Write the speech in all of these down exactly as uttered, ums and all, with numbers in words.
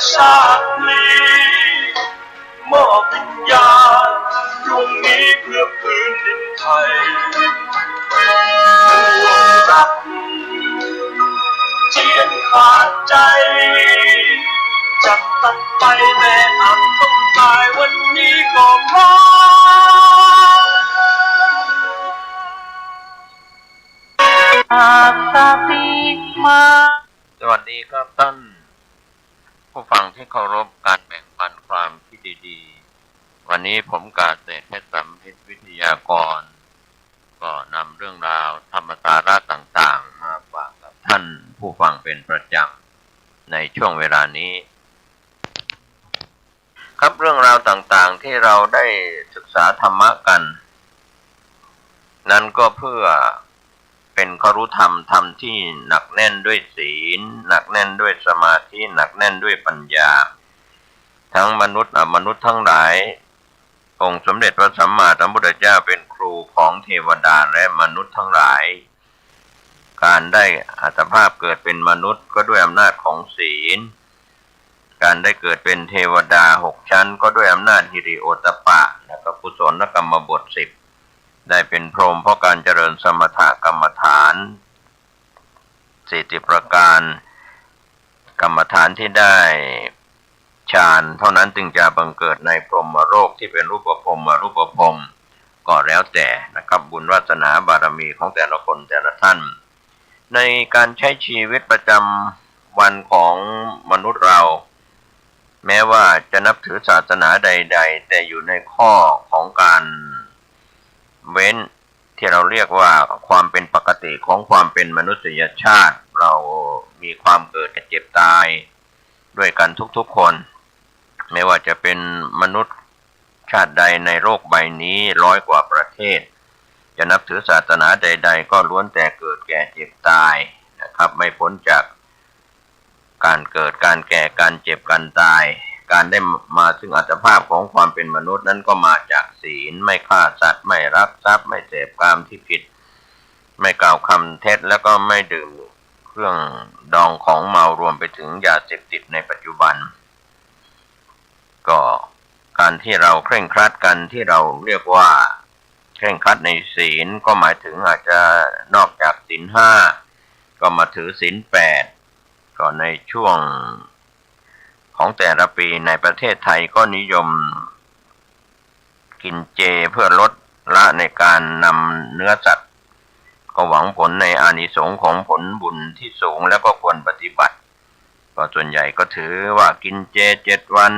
ชาตินี้ มอบวิญญาณดวงนี้เพื่อพื้นดินไทย ดวงรักเจียนขาดใจ จะตัดไปแม้อาจต้องตายวันนี้ก็พอ สวัสดีครับท่านผู้ฟังที่เคารพ การแบ่งปันความคิดดีๆ วันนี้ผมกาเศรษฐเพชรสัมฤทธิ์วิทยากร ก็นำเรื่องราวธรรมสาระต่างๆ มาฝากกับท่านผู้ฟังเป็นประจำในช่วงเวลานี้ ครับ เรื่องราวต่างๆ ที่เราได้ศึกษาธรรมะกัน นั้นก็เพื่อเป็นครุธรรม ธรรมที่หนักแน่นด้วยศีล หนักแน่นด้วยสมาธิ หนักแน่นด้วยปัญญา ทั้งมนุษย์อมนุษย์ทั้งหลาย องค์สมเด็จพระสัมมาสัมพุทธเจ้าเป็นครูของเทวดาและมนุษย์ทั้งหลาย การได้อัตภาพเกิดเป็นมนุษย์ก็ด้วยอำนาจของศีล การได้เกิดเป็นเทวดาหกชั้นก็ด้วยอำนาจหิริโอตตัปปะ และก็กุศลกรรมบทสิบ ได้เป็นพรหมเพราะการเจริญสมถกรรมฐานสี่สิบประการ กรรมฐานที่ได้ฌานเท่านั้นจึงจะบังเกิดในพรหมโลกที่เป็นรูปพรหมอรูปพรหม ก็แล้วแต่นะครับ บุญวาสนาบารมีของแต่ละคนแต่ละท่าน ในการใช้ชีวิตประจำวันของมนุษย์เรา แม้ว่าจะนับถือศาสนาใดๆ แต่อยู่ในข้อของการเว้นที่เราเรียกว่าความเป็นปกติของความเป็นมนุษยชาติ เรามีความเกิดแก่เจ็บตายด้วยกันทุกๆ คน ไม่ว่าจะเป็นมนุษย์ชาติใดในโลกใบนี้ร้อยกว่าประเทศ จะนับถือศาสนาใดๆ ก็ล้วนแต่เกิดแก่เจ็บตายนะครับ ไม่พ้นจากการเกิด การแก่ การเจ็บ การตาย การได้มาซึ่งอัตภาพของความเป็นมนุษย์นั้นก็มาจากศีล ไม่ฆ่าสัตว์ ไม่ลักทรัพย์ ไม่เสพกามที่ผิด ไม่กล่าวคำเท็จ แล้วก็ไม่ดื่มเครื่องดองของเมา รวมไปถึงยาเสพติดในปัจจุบัน ก็การที่เราเคร่งครัดกัน ที่เราเรียกว่าเคร่งครัดในศีล ก็หมายถึงอาจจะนอกจากศีลห้า ก็มาถือศีลแปด ก็ในช่วงของแต่ละปีในประเทศไทยก็นิยมกินเจเพื่อลดละในการนำเนื้อสัตว์ ก็หวังผลในอานิสงส์ของผลบุญที่สูง แล้วก็ควรปฏิบัติ ก็ส่วนใหญ่ก็ถือว่ากินเจเจ็ดวัน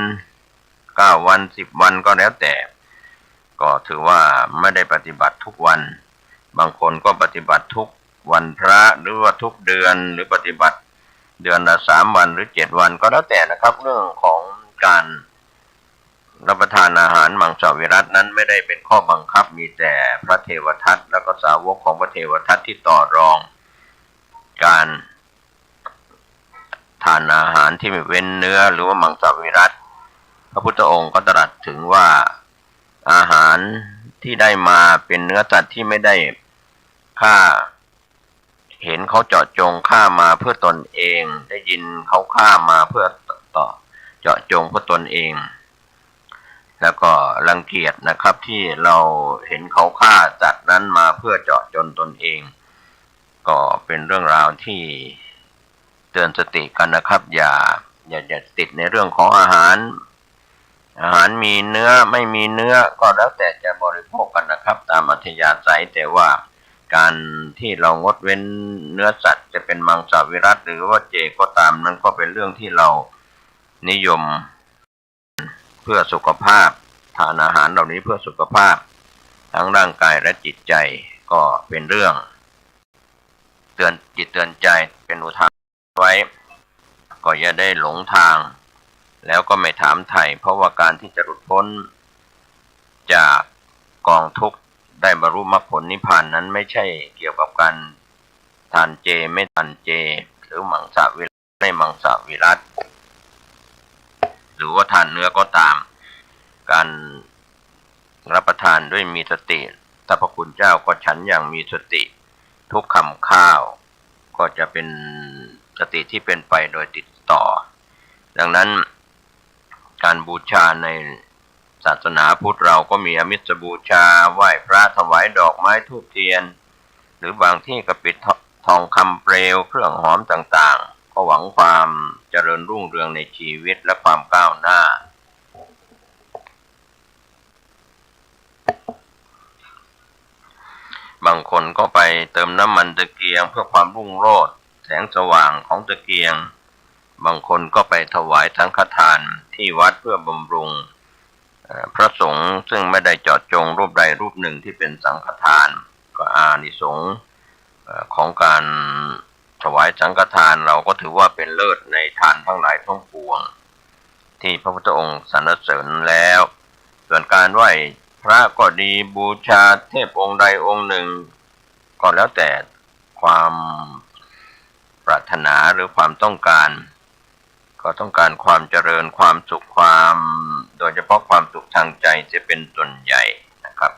เก้าวัน สิบวันก็แล้วแต่ ก็ถือว่าไม่ได้ปฏิบัติทุกวัน บางคนก็ปฏิบัติทุกวันพระ หรือว่าทุกเดือน หรือปฏิบัติเดือนละสามวันหรือเจ็ดวันก็แล้วแต่นะครับ เรื่องของการรับประทานอาหารมังสวิรัตินั้นไม่ได้เป็นข้อบังคับ มีแต่พระเทวทัตแล้วก็สาวกของพระเทวทัตที่ต่อรองการ ทานอาหารที่เว้นเนื้อหรือว่ามังสวิรัติ พระพุทธองค์ก็ตรัสถึงว่า อาหารที่ได้มาเป็นเนื้อสัตว์ที่ไม่ได้ฆ่า เห็นเขาเจาะจงฆ่ามาเพื่อตนเอง ได้ยินเขาฆ่ามาเพื่อต่อ เจาะจงเพื่อตนเอง แล้วก็รังเกียจนะครับ ที่เราเห็นเขาฆ่าสัตว์นั้นมาเพื่อเจาะจนตนเอง ก็เป็นเรื่องราวที่เตือนสติกันนะครับ อย่า อย่า อย่าติดในเรื่องของอาหาร อาหารมีเนื้อไม่มีเนื้อก็แล้วแต่จะบริโภคกันนะครับ ตามอัธยาศัย แต่ว่าการที่เรางดเว้นเนื้อสัตว์ จะเป็นมังสวิรัติหรือว่าเจก็ตาม นั้นก็เป็นเรื่องที่เรานิยม เพื่อสุขภาพ ทานอาหารเหล่านี้เพื่อสุขภาพ ทั้งร่างกายและจิตใจ ก็เป็นเรื่องเตือนจิตเตือนใจ เป็นอุทาหรณ์ไว้ ก็อย่าได้หลงทาง แล้วก็ไม่ถามไถ่ เพราะว่าการที่จะหลุดพ้นจากกองทุกข์ ได้บรรลุมรรคผลนิพพานนั้น ไม่ใช่เกี่ยวกับการทานเจไม่ทานเจ หรือมังสวิรัติไม่มังสวิรัติ หรือว่าทานเนื้อก็ตาม การรับประทานด้วยมีสติ ถ้าพระคุณเจ้าก็ฉันอย่างมีสติทุกคำข้าว ก็จะเป็นสติที่เป็นไปโดยติดต่อ ดังนั้น การบูชาในศาสนาพุทธเราก็มีอมิสบูชา ไหว้พระถวายดอกไม้ธูปเทียน หรือบางที่ก็ปิดทองคำเปลว เครื่องหอมต่างๆ ก็หวังความเจริญรุ่งเรืองในชีวิตและความก้าวหน้า บางคนก็ไปเติมน้ำมันตะเกียงเพื่อความรุ่งโรจน์แสงสว่างของตะเกียง บางคนก็ไปถวายสังฆทานที่วัดเพื่อบำรุง เอ่อ พระสงฆ์ซึ่งไม่ได้เจาะจงรูปใดรูปหนึ่งที่เป็นสังฆทาน ก็อานิสงส์ เอ่อ ของการถวายสังฆทานเราก็ถือว่าเป็นเลิศในทานทั้งหลายทั้งปวง ที่พระพุทธองค์สรรเสริญแล้ว ส่วนการไหว้พระก็ดี บูชาเทพองค์ใดองค์หนึ่ง ก็แล้วแต่ความปรารถนาหรือความต้องการ ก็ต้องการความเจริญ ความสุข ความ โดยเฉพาะความสุขทางใจจะเป็นส่วนใหญ่นะครับ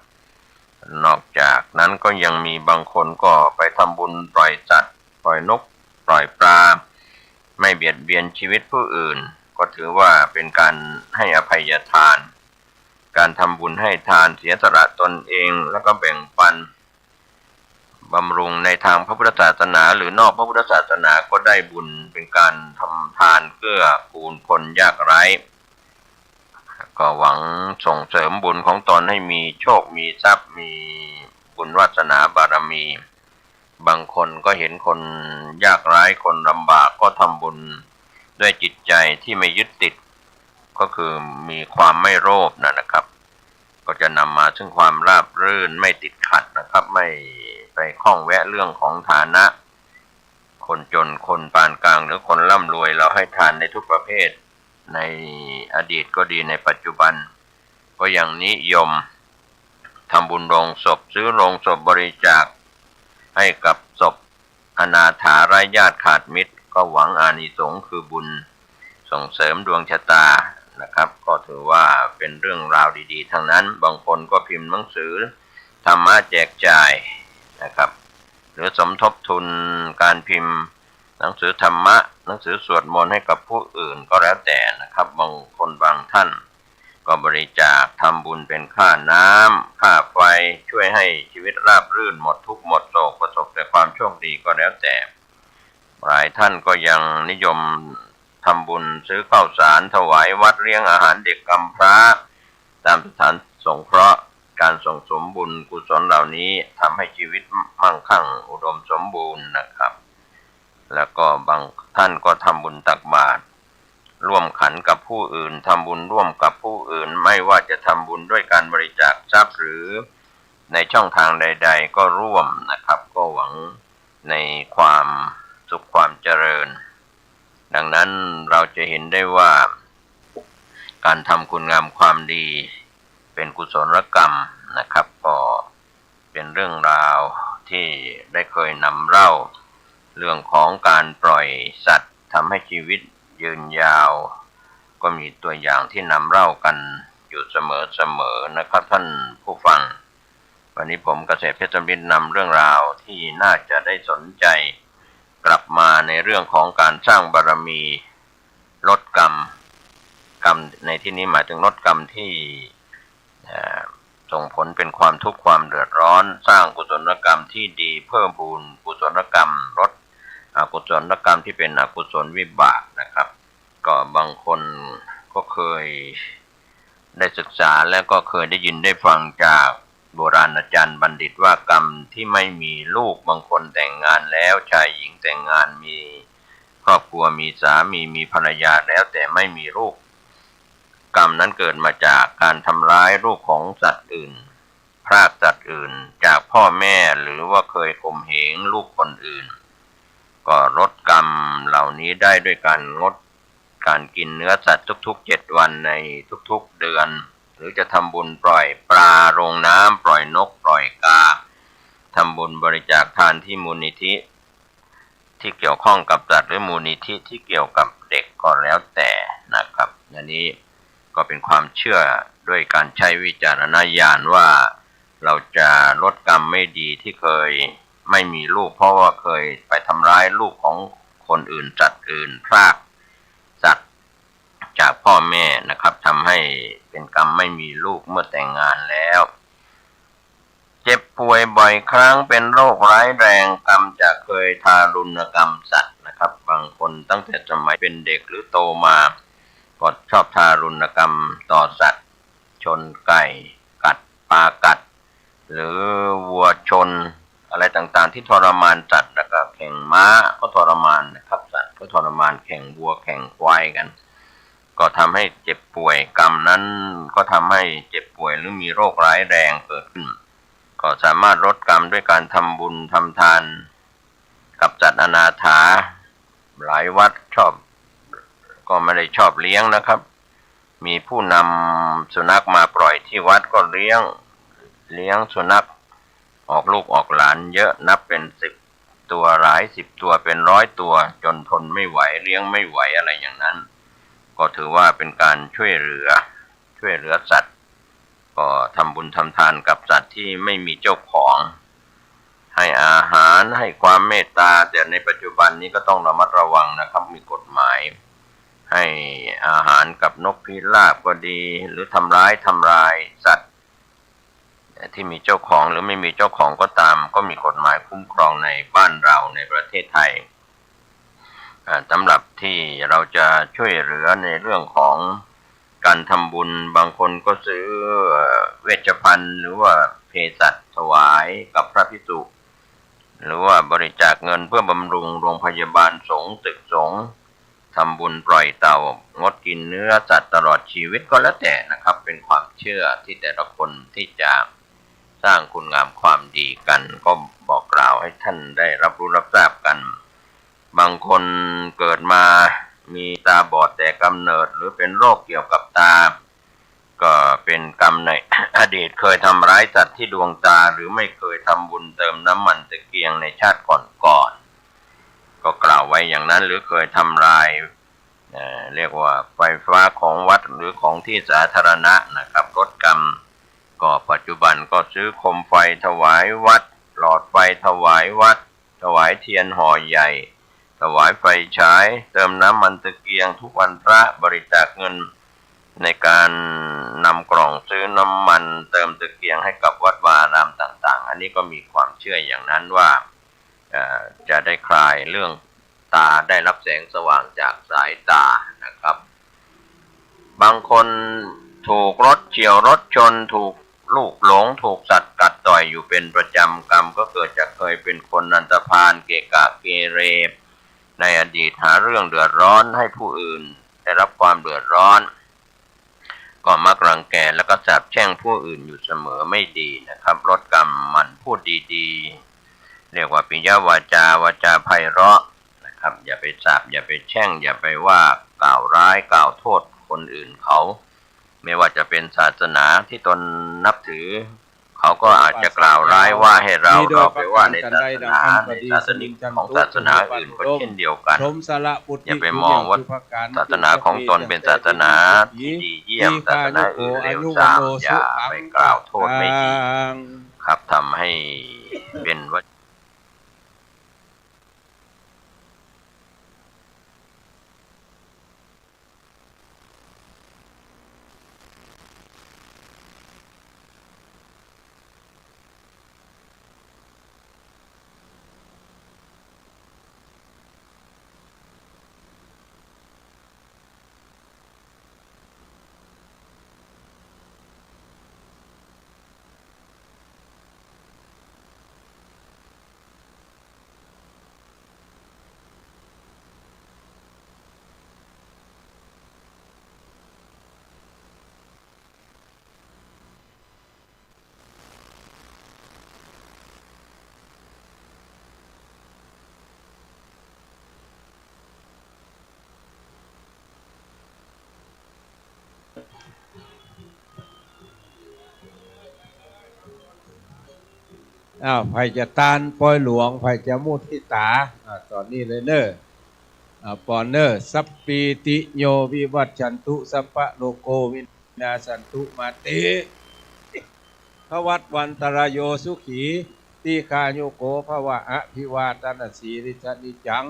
นอกจากนั้นก็ยังมีบางคนก็ไปทำบุญปล่อยสัตว์ ปล่อยนก ปล่อยปลา ไม่เบียดเบียนชีวิตผู้อื่น ก็ถือว่าเป็นการให้อภัยทาน การทำบุญให้ทาน เสียสละตนเองแล้วก็แบ่งปัน บำรุงในทางพระพุทธศาสนาหรือนอกพระพุทธศาสนาก็ได้บุญ เป็นการทำทานเกื้อกูลคนยากไร้ ก็หวังส่งเสริมบุญของตนให้มีโชค มีทรัพย์ มีบุญวาสนาบารมี บางคนก็เห็นคนยากไร้ คนลำบาก ก็ทำบุญด้วยจิตใจที่ไม่ยึดติด ก็คือมีความไม่โลภนั่นนะครับ ก็จะนำมาซึ่งความราบรื่น ไม่ติดขัดนะครับ ไม่ไปข้องแวะเรื่องของฐานะ คนจน คนปานกลาง หรือคนร่ำรวย เราให้ทานในทุกประเภท ในอดีตก็ดี ในปัจจุบันก็ยังนิยมทำบุญโลงศพ ซื้อโลงศพบริจาคให้กับศพอนาถาไร้ญาติขาดมิตร ก็หวังอานิสงส์คือบุญส่งเสริมดวงชะตานะครับ ก็ถือว่าเป็นเรื่องราวดีๆ ทั้งนั้น บางคนก็พิมพ์หนังสือธรรมะแจกจ่ายนะครับ หรือสมทบทุนการพิมพ์หนังสือธรรมะ หนังสือสวดมนต์ให้กับผู้อื่นก็แล้วแต่นะครับ บางคนบางท่านก็บริจาคทำบุญเป็นค่าน้ำ ค่าไฟ ช่วยให้ชีวิตราบรื่น หมดทุกข์หมดโศก ประสบแต่ความโชคดีก็แล้วแต่ หลายท่านก็ยังนิยมทำบุญซื้อข้าวสารถวายวัด เลี้ยงอาหารเด็กกำพร้าตามสถานสงเคราะห์ การส่งสมบุญกุศลเหล่านี้ทำให้ชีวิตมั่งคั่งอุดมสมบูรณ์นะครับ แล้วก็บางท่านก็ทำบุญตักบาตร ร่วมขันกับผู้อื่น ทำบุญร่วมกับผู้อื่น ไม่ว่าจะทำบุญด้วยการบริจาคทรัพย์หรือในช่องทางใดๆ ก็ร่วมนะครับ ก็หวังในความสุขความเจริญ ดังนั้นเราจะเห็นได้ว่า การทำคุณงามความดีเป็นกุศลกรรมนะครับ ก็เป็นเรื่องราวที่ได้เคยนำเล่า เรื่องของการปล่อยสัตว์ทำให้ชีวิตยืนยาว ก็มีตัวอย่างที่นำเล่ากันอยู่เสมอๆ นะครับ ท่านผู้ฟัง วันนี้ผมเกษตรเพชรสมิทธิ์นำเรื่องราวที่น่าจะได้สนใจ กลับมาในเรื่องของการสร้างบารมี ลดกรรม กรรมในที่นี้หมายถึงลดกรรมที่ เอ่อ ส่งผลเป็นความทุกข์ความเดือดร้อน สร้างกุศลกรรมที่ดี เพิ่มพูนกุศลกรรม ลดอกุศลกรรมที่เป็นอกุศลวิบากนะครับ ก็บางคนก็เคยได้ศึกษา และก็เคยได้ยินได้ฟังจากโบราณอาจารย์บัณฑิตว่า กรรมที่ไม่มีลูก บางคนแต่งงานแล้ว ชายหญิงแต่งงาน มีครอบครัว มีสามี มีภรรยาแล้ว แต่ไม่มีลูก กรรมนั้นเกิดมาจากการทำร้ายลูกของสัตว์อื่น พรากสัตว์อื่นจากพ่อแม่ หรือว่าเคยข่มเหงลูกคนอื่น ก็ลดกรรมเหล่านี้ได้ด้วยการงดการกินเนื้อสัตว์ทุกๆ เจ็ดวันในทุกๆ เดือน หรือจะทำบุญปล่อยปลาลงน้ำ ปล่อยนก ปล่อยกา ทำบุญบริจาคทานที่มูลนิธิที่เกี่ยวข้องกับสัตว์ หรือมูลนิธิที่เกี่ยวกับเด็กก็แล้วแต่นะครับ อันนี้ก็เป็นความเชื่อด้วยการใช้วิจารณญาณว่า เราจะลดกรรมไม่ดีที่เคยไม่มีลูก เพราะว่าเคยไปทำร้ายลูกของคนอื่น สัตว์อื่น พรากสัตว์ พ่อแม่นะครับ ทำให้เป็นกรรมไม่มีลูกเมื่อแต่งงานแล้ว เจ็บป่วยบ่อยครั้ง เป็นโรคร้ายแรง กรรมจะเคยทารุณกรรมสัตว์นะครับ บางคนตั้งแต่สมัยเป็นเด็กหรือโตมา ก็ชอบทารุณกรรมต่อสัตว์ ชนไก่ กัดปลากัด หรือวัวชน อะไรต่างๆ ที่ทรมานสัตว์ แล้วก็แข่งม้าก็ทรมานนะครับ สัตว์ก็ทรมาน แข่งวัวแข่งควายกัน ก็ทำให้เจ็บป่วย กรรมนั้นก็ทำให้เจ็บป่วยหรือมีโรคร้ายแรงเกิดขึ้น ก็สามารถลดกรรมด้วยการทำบุญทำทานกับสัตว์อนาถา หลายวัดชอบ ก็ไม่ได้ชอบเลี้ยงนะครับ มีผู้นำสุนัขมาปล่อยที่วัดก็เลี้ยง เลี้ยงสุนัขออกลูกออกหลานเยอะ นับเป็นสิบตัว หลายสิบตัว เป็นร้อยตัว จนทนไม่ไหว เลี้ยงไม่ไหว อะไรอย่างนั้น ก็ถือว่าเป็นการช่วยเหลือ ช่วยเหลือสัตว์ ก็ทำบุญทำทานกับสัตว์ที่ไม่มีเจ้าของ ให้อาหาร ให้ความเมตตา แต่ในปัจจุบันนี้ก็ต้องระมัดระวังนะครับ มีกฎหมาย ให้อาหารกับนกพิราบก็ดี หรือทำร้าย ทำลายสัตว์ที่มีเจ้าของหรือไม่มีเจ้าของก็ตาม ก็มีกฎหมายคุ้มครองในบ้านเรา ในประเทศไทย อ่า สำหรับที่เราจะช่วยเหลือในเรื่องของการทำบุญ บางคนก็ซื้อ เอ่อ เวชภัณฑ์ หรือว่าเภสัชถวายกับพระภิกษุ หรือว่าบริจาคเงินเพื่อบำรุงโรงพยาบาลสงฆ์ ตึกสงฆ์ ทำบุญปล่อยเต่า งดกินเนื้อสัตว์ตลอดชีวิตก็แล้วแต่นะครับ เป็นความเชื่อที่แต่ละคนที่จะสร้างคุณงามความดีกัน ก็บอกกล่าวให้ท่านได้รับรู้รับทราบกัน บางคนเกิดมามีตาบอดแต่กำเนิด หรือเป็นโรคเกี่ยวกับตา ก็เป็นกรรมใน อดีตเคยทำร้ายสัตว์ที่ดวงตา หรือไม่เคยทำบุญเติมน้ำมันตะเกียงในชาติก่อนๆ ก็กล่าวไว้อย่างนั้น หรือเคยทำลาย เอ่อ เรียกว่าไฟฟ้าของวัดหรือของที่สาธารณะนะครับ ลดกรรม ก็ปัจจุบันก็ซื้อโคมไฟถวายวัด หลอดไฟถวายวัด ถวายเทียนห่อใหญ่ ถวายไฟฉาย เติมน้ำมันตะเกียงทุกวันพระ บริจาคเงินในการนำกล่องซื้อน้ำมันเติมตะเกียงให้กับวัดวาอารามต่างๆ อันนี้ก็มีความเชื่ออย่างนั้นว่า เอ่อ จะได้คลายเรื่องตา ได้รับแสงสว่างจากสายตานะครับ บางคนถูกรถเฉี่ยวรถชน ถูกลูกหลง ถูกสัตว์กัดต่อยอยู่เป็นประจำ กรรมก็เกิดจากเคยเป็นคนอันธพาล เกะกะเกเร ในอดีตหาเรื่องเดือดร้อนให้ผู้อื่นได้รับความเดือดร้อน ก็มักรังแกแล้วก็สาปแช่งผู้อื่นอยู่เสมอ ไม่ดีนะครับ ลดกรรม หมั่นพูดดีๆ เรียกว่าปิยวาจา วาจาไพเราะนะครับ อย่าไปสาป อย่าไปแช่ง อย่าไปว่ากล่าวร้ายกล่าวโทษคนอื่นเขา ไม่ว่าจะเป็นศาสนาที่ตนนับถือ เขาก็อาจจะกล่าวร้ายว่าให้เรา เราไปว่าในศาสนา ในศาสนิกของศาสนาอื่นก็เช่นเดียวกัน อย่าไปมองว่าศาสนาของตนเป็นศาสนาที่ดีเยี่ยม ศาสนาอื่นเลวทราม อย่าไปกล่าวโทษไม่ดีครับ ทำให้เป็นว่า อ้าว ใผจะตานปอยหลวง ใผจะมุทิตา อ่า ต๋อนนี้เลยเน่อ อ่า ปอนเน่อ สัพพีติโยวิวัชชันตุ สัพพะโรโควินาสสันตุ มาเต ภวัตวันตรายโย สุขี ทีฆายุโก ภวะ อภิวาทะนะสีลิสสะนิจจัง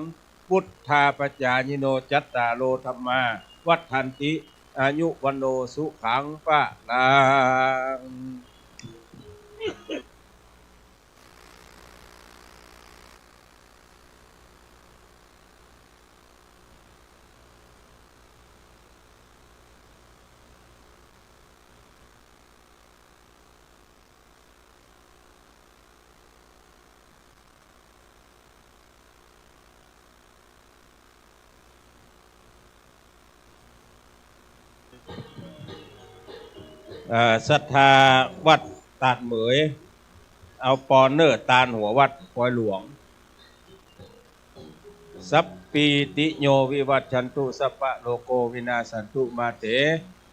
วุฑฒาปจายิโน จัตตาโร ธัมมา วัฑฒันติ อายุ วัณโณ สุขัง พลัง เอ่อ ศรัทธาวัดตาดเหมย เอาปอนเน่อ ตานหัววัดปอยหลวง สัพพีติโยวิวัชชันตุ สัพพะโรโควินาสสันตุ มาเต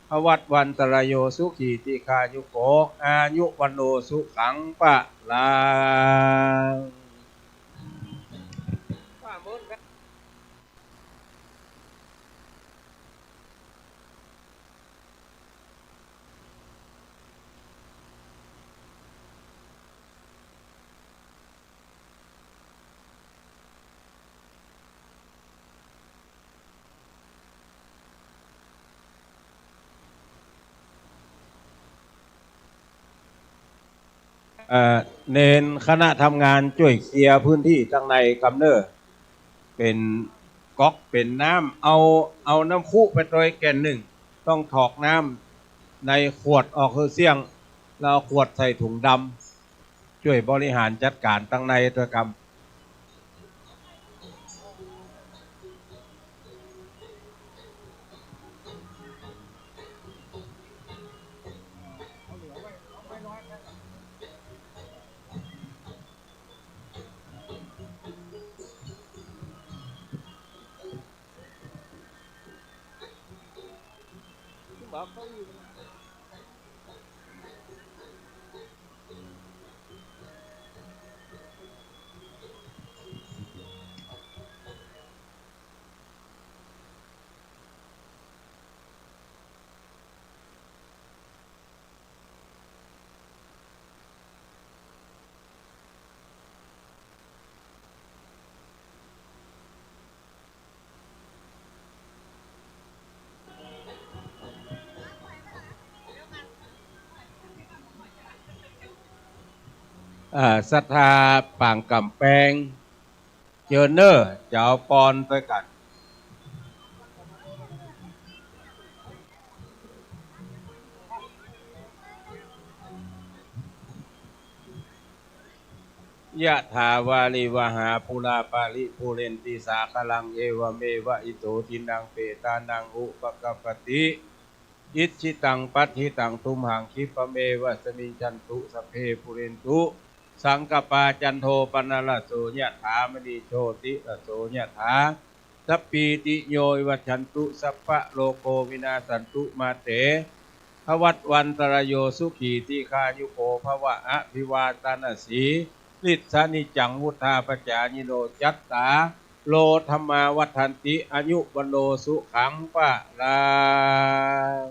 ภวัตวันตรายโย สุขีทีฆายุโก อายุ วัณโณ สุขัง พลัง เอ่อ เณรคณะทำงานจ้วยเคลียร์พื้นตี้ตังในกำเน่อ เป๋นก๊อกเป๋นน้ำ เอา เอาน้ำคุไปตวยแก่นหนึ่ง ต้องถอกน้ำในขวดออกหื้อเสี้ยง แล้วเอาขวดใส่ถุงดำ จ้วยบริหารจัดก๋านตังในตวยกำ อ่า ศรัทธาปางก๋ำแปง เจิญเน่อ จะเอาปอนตวยกั๋น ยะถาวาริวหาปูราปะริปูเรนติสาคะรัง เอวะเมวะอิโตทินังเปตานังอุปะกัปปะติ อิจฉิตังปัตถิตังตุมหัง ขิปปะเมวะสมิจฉันตุ สัพเพปูเรนตุสังกัปปา จันโทปะนะระโส ยะถามะณีโชติระโส ยะถา สัพพีติโยวิวัชชันตุ สัพพะโรโควินาสสันตุ มาเต ภวัตวันตรายโย สุขีทีฆายุโก ภวะ อภิวาทะนะสีลิสสะ นิจจังวุฑฒาปะจายิโน จัตตาโรธัมมาวัฑฒันติ อายุ วัณโณ สุขัง พลัง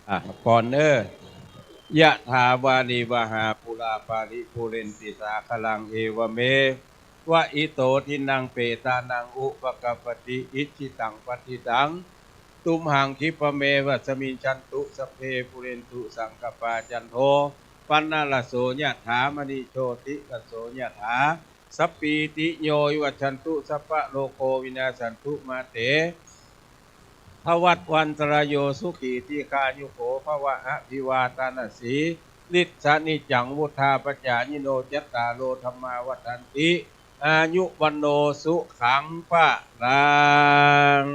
อ่ะ ก่อนเน้อ ยะถาวาริวหาปูราปาริปูเรนติสาคารัง เอวะเมวะอิโต ทินนังเปตานังอุปะกัปปะติ อิจฉิตังปัตถิตัง ตุมหังคิปะเมวะสะมิชชันตุ สัพเพปูเรนตุสังกะปา จันโทปะนะระโส ยะถา มะณิโชติระโส ยะถา สัพพีติโยวิวัชชันตุ สัพพะโรโควินาสสันตุ มาเตภวัตวันตรายโย สุขีทีฆายุโขภวะ อภิวาทานะสีลิสสะนิจจัง วุฑฒาปะจายิโน จัตตาโรธัมมาวัฑฒันติ อายุวัณโณสุขังพะลัง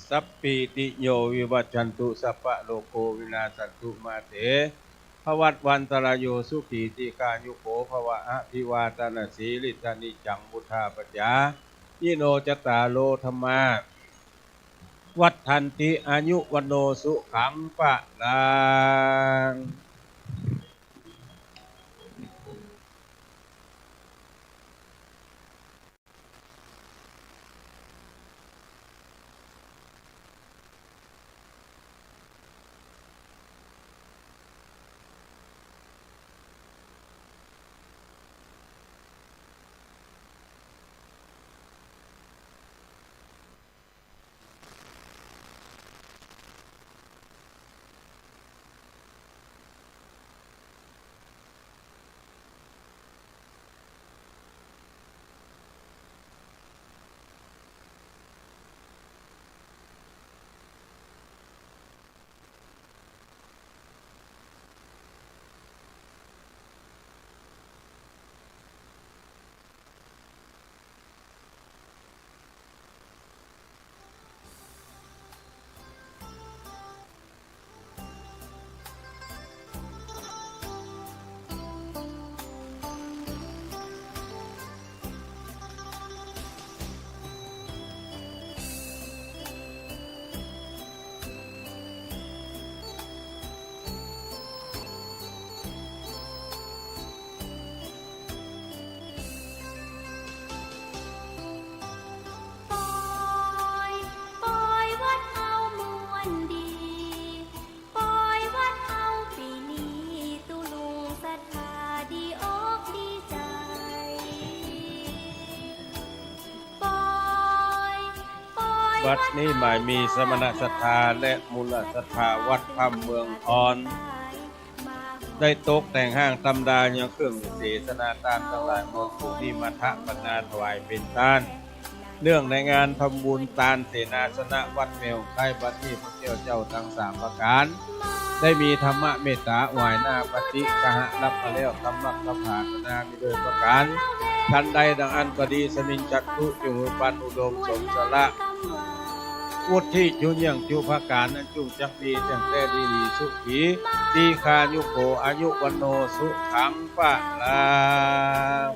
สัพพีติโยวิวัชชันตุ สัพพะโรโควินาสสันตุ มาเตภวัตวันตรายโย สุขีทีฆายุโขภวะ อภิวาทานะสีลิสสะนิจจัง วุฑฒาปะจายิโน จัตตาโรธัมมาวัฑฒันติ อายุวัณโณสุขังพะลัง บัดนี้หมายมีสมณศรัทธาและมูลศรัทธาวัดถ้ำเมืองอ่อน ได้ตกแต่งฮ้างตำรายังเครื่องเสนาต้านตังหลาย เมืองผู้นี้มาทะปันนาถวายเป๋นต้าน เนื่องในงานทำบุญตานเสนาสนะวัดแม่ฮ่องคล้าย บัดนี้พระแก้วเจ้าตังสามประก๋าน ได้มีธรรมเมตต๋าไหว้หน้าปฏิกหะรับมาแล้ว กำมักกำผาสนา โดยประก๋าน ทันใดดังอั้นก็ดี สมิญจันตุ จุ่งหื้อปันอุดมสมสละ วุฒิจุเยี่ยงจุประก๋าน อันจุ่งจักมีตั้งแต่ดีหลีสุขี ตีฆายุโก อายุวัณโณ สุขัง พะลัง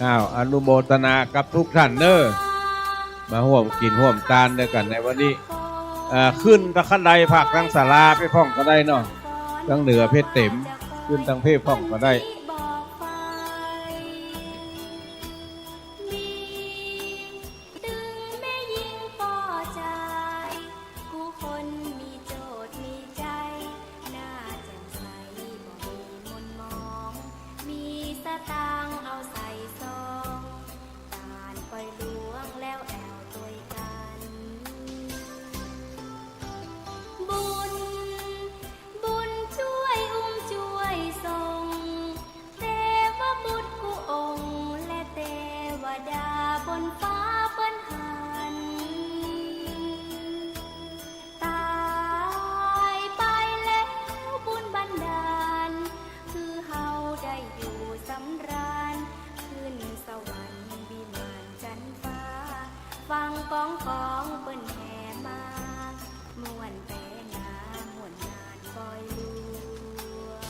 อ้าว อนุโมทนากับทุกท่านเน่อ มาฮ่วมกิ๋นฮ่วมตานด้วยกั๋นในวันนี้ เอ่อ ขึ้นตางขั้นใดภาคตางศาลาไปพ่องก็ได้เนาะ ตางเหนือเพชรเต็ม ขึ้นตางเพชรพ่องก็ได้ ตึงแม่ญิงป้อจาย กู้คนมีโจทย์มีใจ๋ หน้าแจ่มใสบ่มีหม่นหมอง มีสตางค์เอาใส่ซอง ต้านปอยหลวงแล้วแอ่วตวยกั๋น บุญ บุญจ้วยอุ้มจ้วยส่ง เตวบุตรกู้องค์ และเตวดาบนฟ้าเปิ้นหัน ต๋ายไปแล้วบุญบันดาล หื้อเฮาได้อยู่สำราญ ขึ้นสวรรค์วิมานจันฟ้า ฟังก๋องของเปิ้นแห่มา ม่วนแปนาม่วนงานปอยหลวง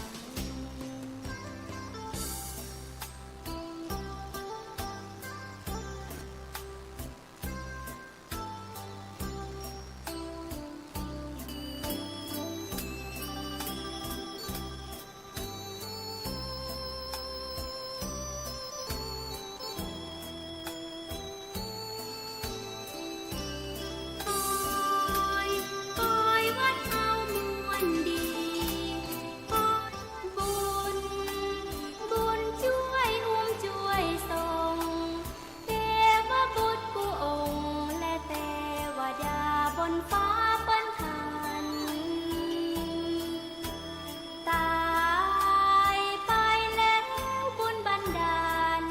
ปอย ปอยวัดเฮาม่วนดี ปอยบุญ บุญจ้วยอุ้มจ้วยส่ง เตวบุตรกู้องค์ และเตวดาบนฟ้าเปิ้นหัน ต๋ายไปแล้วบุญบันดาล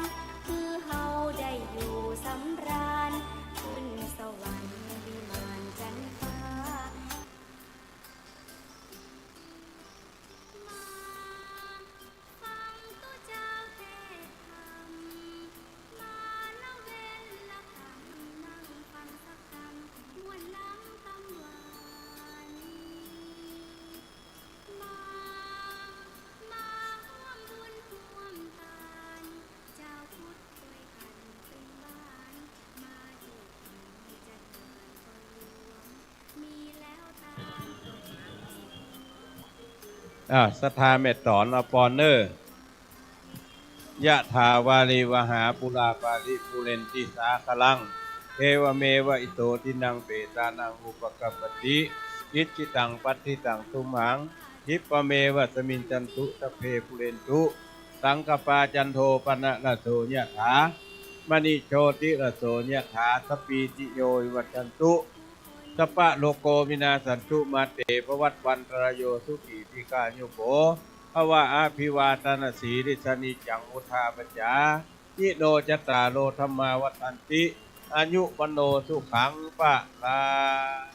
หื้อเฮาได้อยู่สำราญ ขึ้นสวรรค์วิมานจันฟ้า มาฟังตุ๊เจ้าเตสน์ธรรม มาละเวนละกำ นั่งฟังสักกำ ม่วนลำกำหวาน มา มาฮ่วมบุญฮ่วมตาน จาวพุทธตวยกั๋นเป๋นบ้าน มาจุ่มจัดงานปอยหลวง มีแล้วตาน อ่า ศรัทธาแม่ต๋อน เอาปอนเน่อ ยะถาวาริวหาปูราปาริปูเรนติสาคะรัง เอวะเมวะอิโต ทินนังเปตานังอุปะกัปปะติ อิจฉิตังปัตถิตังตุมหัง ขิปปะเมวะสมิญจันตุ สัพเพปูเรนตุ สังกัปปา จันโทปะนะระโส ยะถา มะณิโชติระโส ยะถา สัพพีติโยวิวัชชันตุ สัพพะโรโควินาสสันตุ มาเตภวัตวันตะราโย สุขีทีฆายุโก ภะวะ อะภิวาทะนะสีลิสสะ นิจจังวุฑฒาปะจายิโน จัตตาโร ธัมมา วัฑฒันติ อายุ วัณโณ สุขัง พะลัง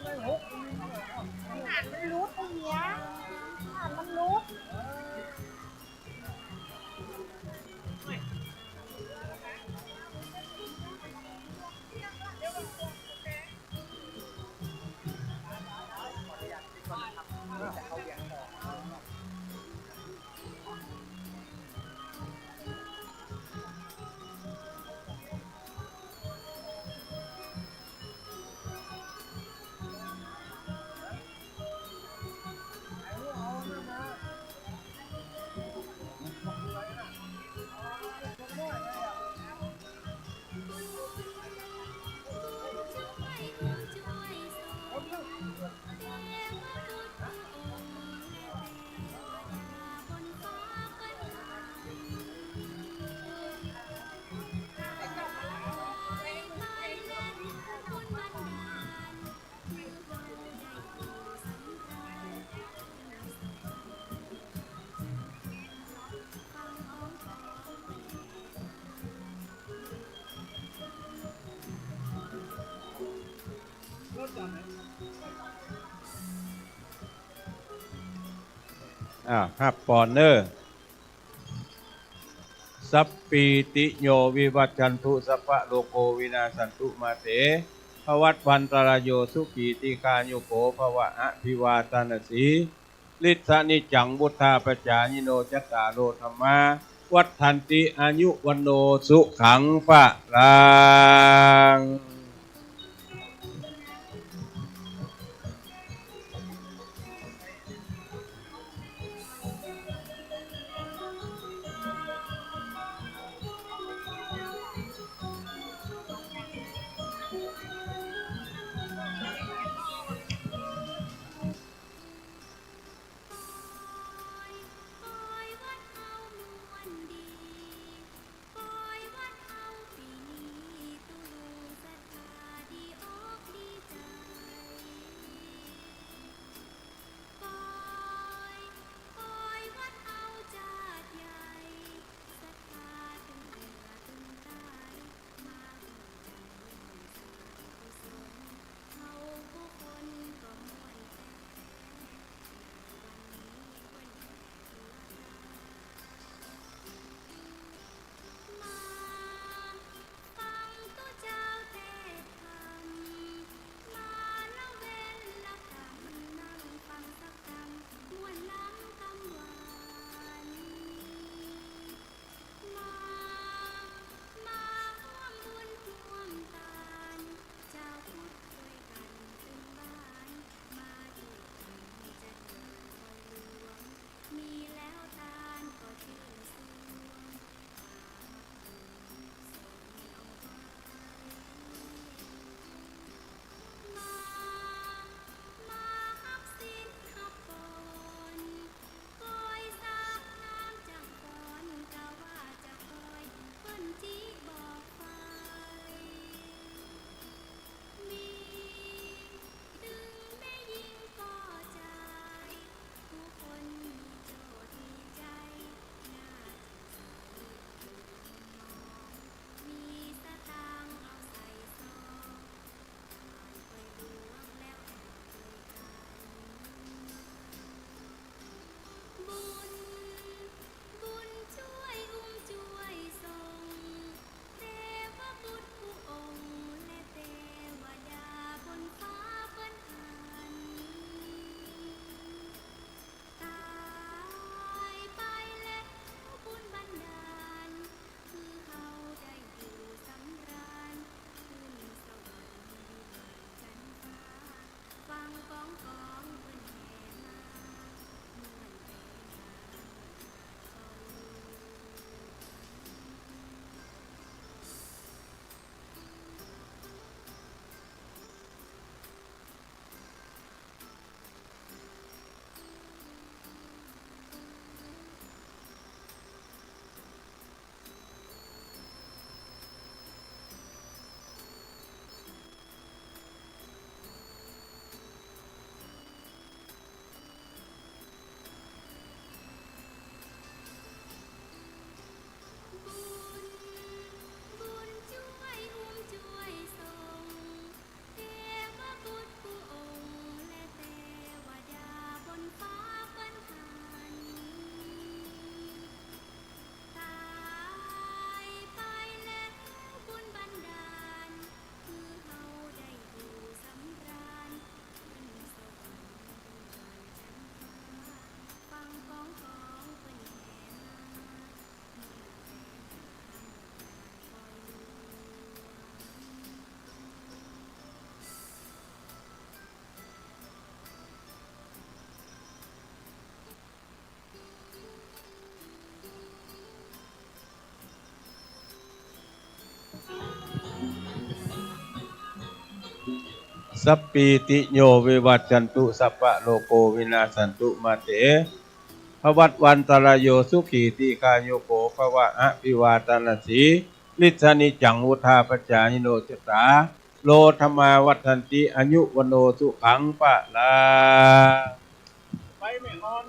มันหลุดอย่างเงี้ย มันหลุด อ่า ฮับปอนเน้อ สัพพีติโยวิวัชชันตุ สัพพะโรโควินาสสันตุมาเต ภวัตวันตรายโยสุขีทีฆายุโกภวะ อภิวาทานสีลิสสะนิจจังวุฑฒาปจายิโน จัตตาโรธัมมาวัฑฒันติ อายุวัณโณสุขังพลังสัพพีติโยวิวัชชันตุ สัพพะโรโควินาสสันตุมาเต ภวัตวันตรายโยสุขีทีฆายุโกภวะ อภิวาทานสีลิสสะนิจจังวุฑฒาปจายิโน จัตตาโรธัมมาวัฑฒันติ อายุวัณโณสุขังพลัง ไปแม่งอน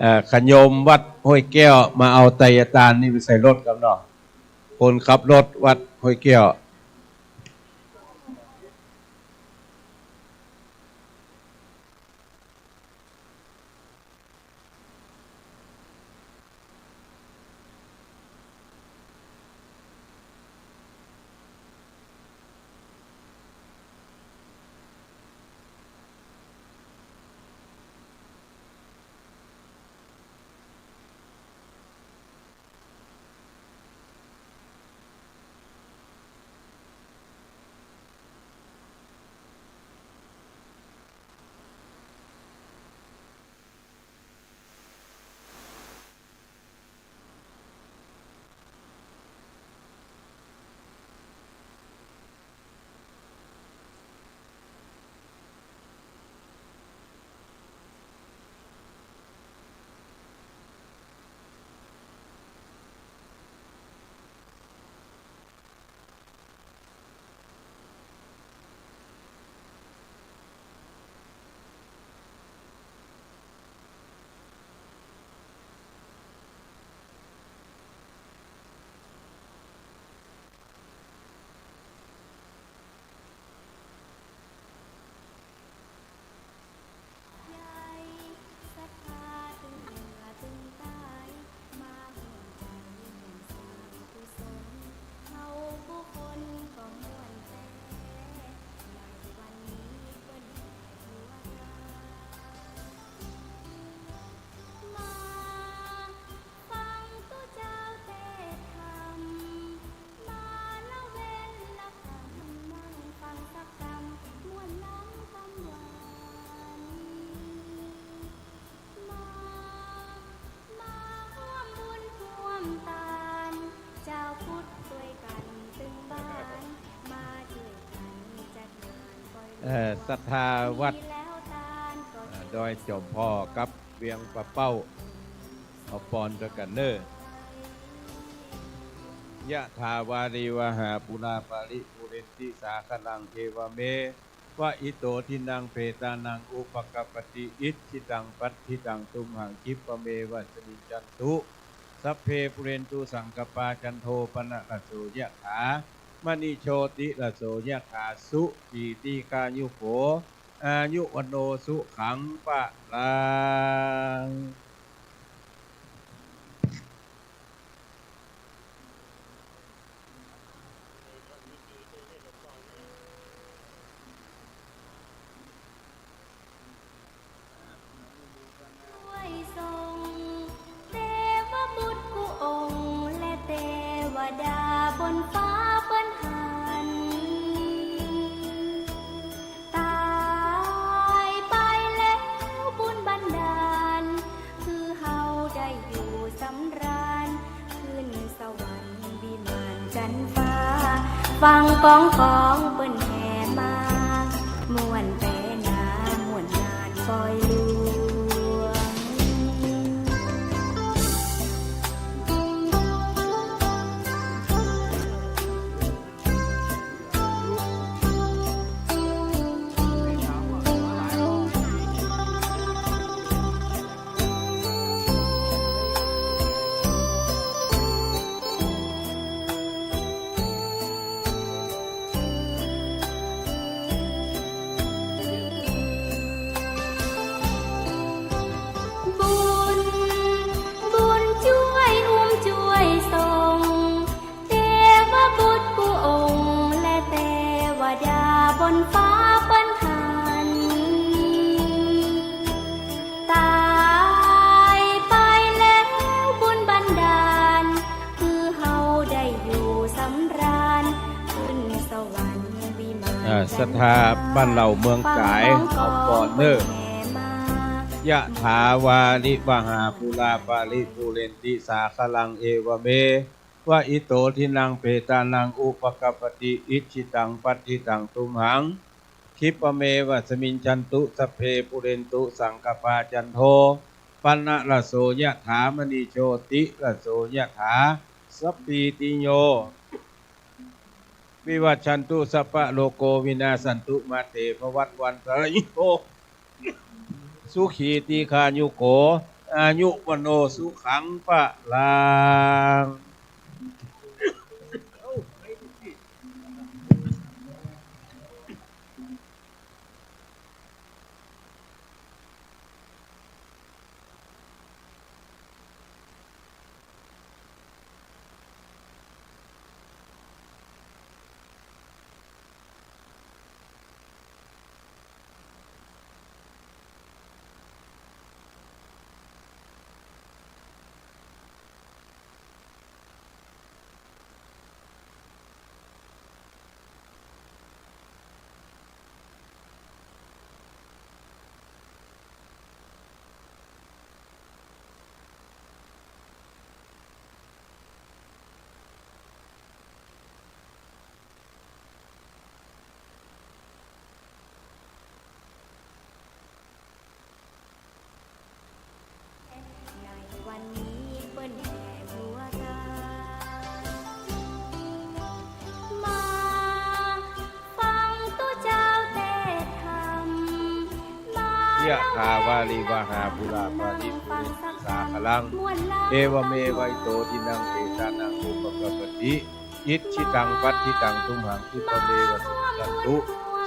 เอ่อ ขะโยมวัดห้วยแก้ว มาเอาไตรยาตานนี่ไปใส่รถครับเนาะ คนขับรถวัดห้วยแก้วเอ่อ ศรัทธาวัด เอ่อ ดอยจอมผ่อกับเวียงป่าเป้า เอาปอนด้วยกั๋นเน่อ ยะถาวาริวหาปูราปะริปูเรนติสาคะรัง เอวะเม วะอิโต ทินนัง เปตานัง อุปะกัปปะติ อิจฉิตัง ปัตถิตัง ตุมหัง คิปะเมวะสะมิจจันตุ สัพเพ ปูเรนตุ สังกัปปา จันโท ปะนะระโส ยะถา มะณิโชติระโส ยะถา สัพพีติคายุโก อายุวัณโณ สุขัง พะลัง ช่วยส่งเตวบุตรกู้องค์และเตวดาบนฟ้าเปิ้นหัน ต๋ายไปแล้วบุญบันดาล คือเฮาได้อยู่สำราญ ขึ้นสวรรค์วิมานจันฟ้า ฟังก๋องกองเปิ้นแห่มา ม่วนแต๊นา ม่วนงานปอยหลวง บุญ บุญจ้วยอุ้มจ้วยส่ง เตวบุตรกู้องค์และเตวดาบนฟ้าเปิ้นหัน ต๋ายไปแล้วบุญบันดาล คือเฮาได้อยู่สำราญ ขึ้นสวรรค์วิมาน อ่า ศรัทธาบ้านเหล่าเมืองก๋าย เอาปอนเน่อ ยะถาวาริวหาปูราปะริปูเรนติสาคะรัง เอวะเม วะอิโต ทินนัง เปตานัง อุปะกัปปะติ อิจฉิตัง ปัตถิตัง ตุมหัง คิปะเมวะสะมิจจันตุ สัพเพ ปูเรนตุ สังกัปปา จันโท ปะนะระโส ยะถา มะณิโชติระโส ยะถา สัพพีติโย วิวัชชันตุ สัพพะโรโค วินาสสันตุ มาเต ภวัตวันตรายโย สุขี ทีฆายุโข อายุ วัณโณ สุขัง พลังยะถา วาริวะหา ปูรา ปะริปูเรนติ สาคะลัง เอวะเมวะ อิโต ทินนัง เปตานัง อุปะกัปปะติ อิจฉิตัง ปัจฉิตัง ตุมหัง คิปะเมวะ สะมิชฌันตุ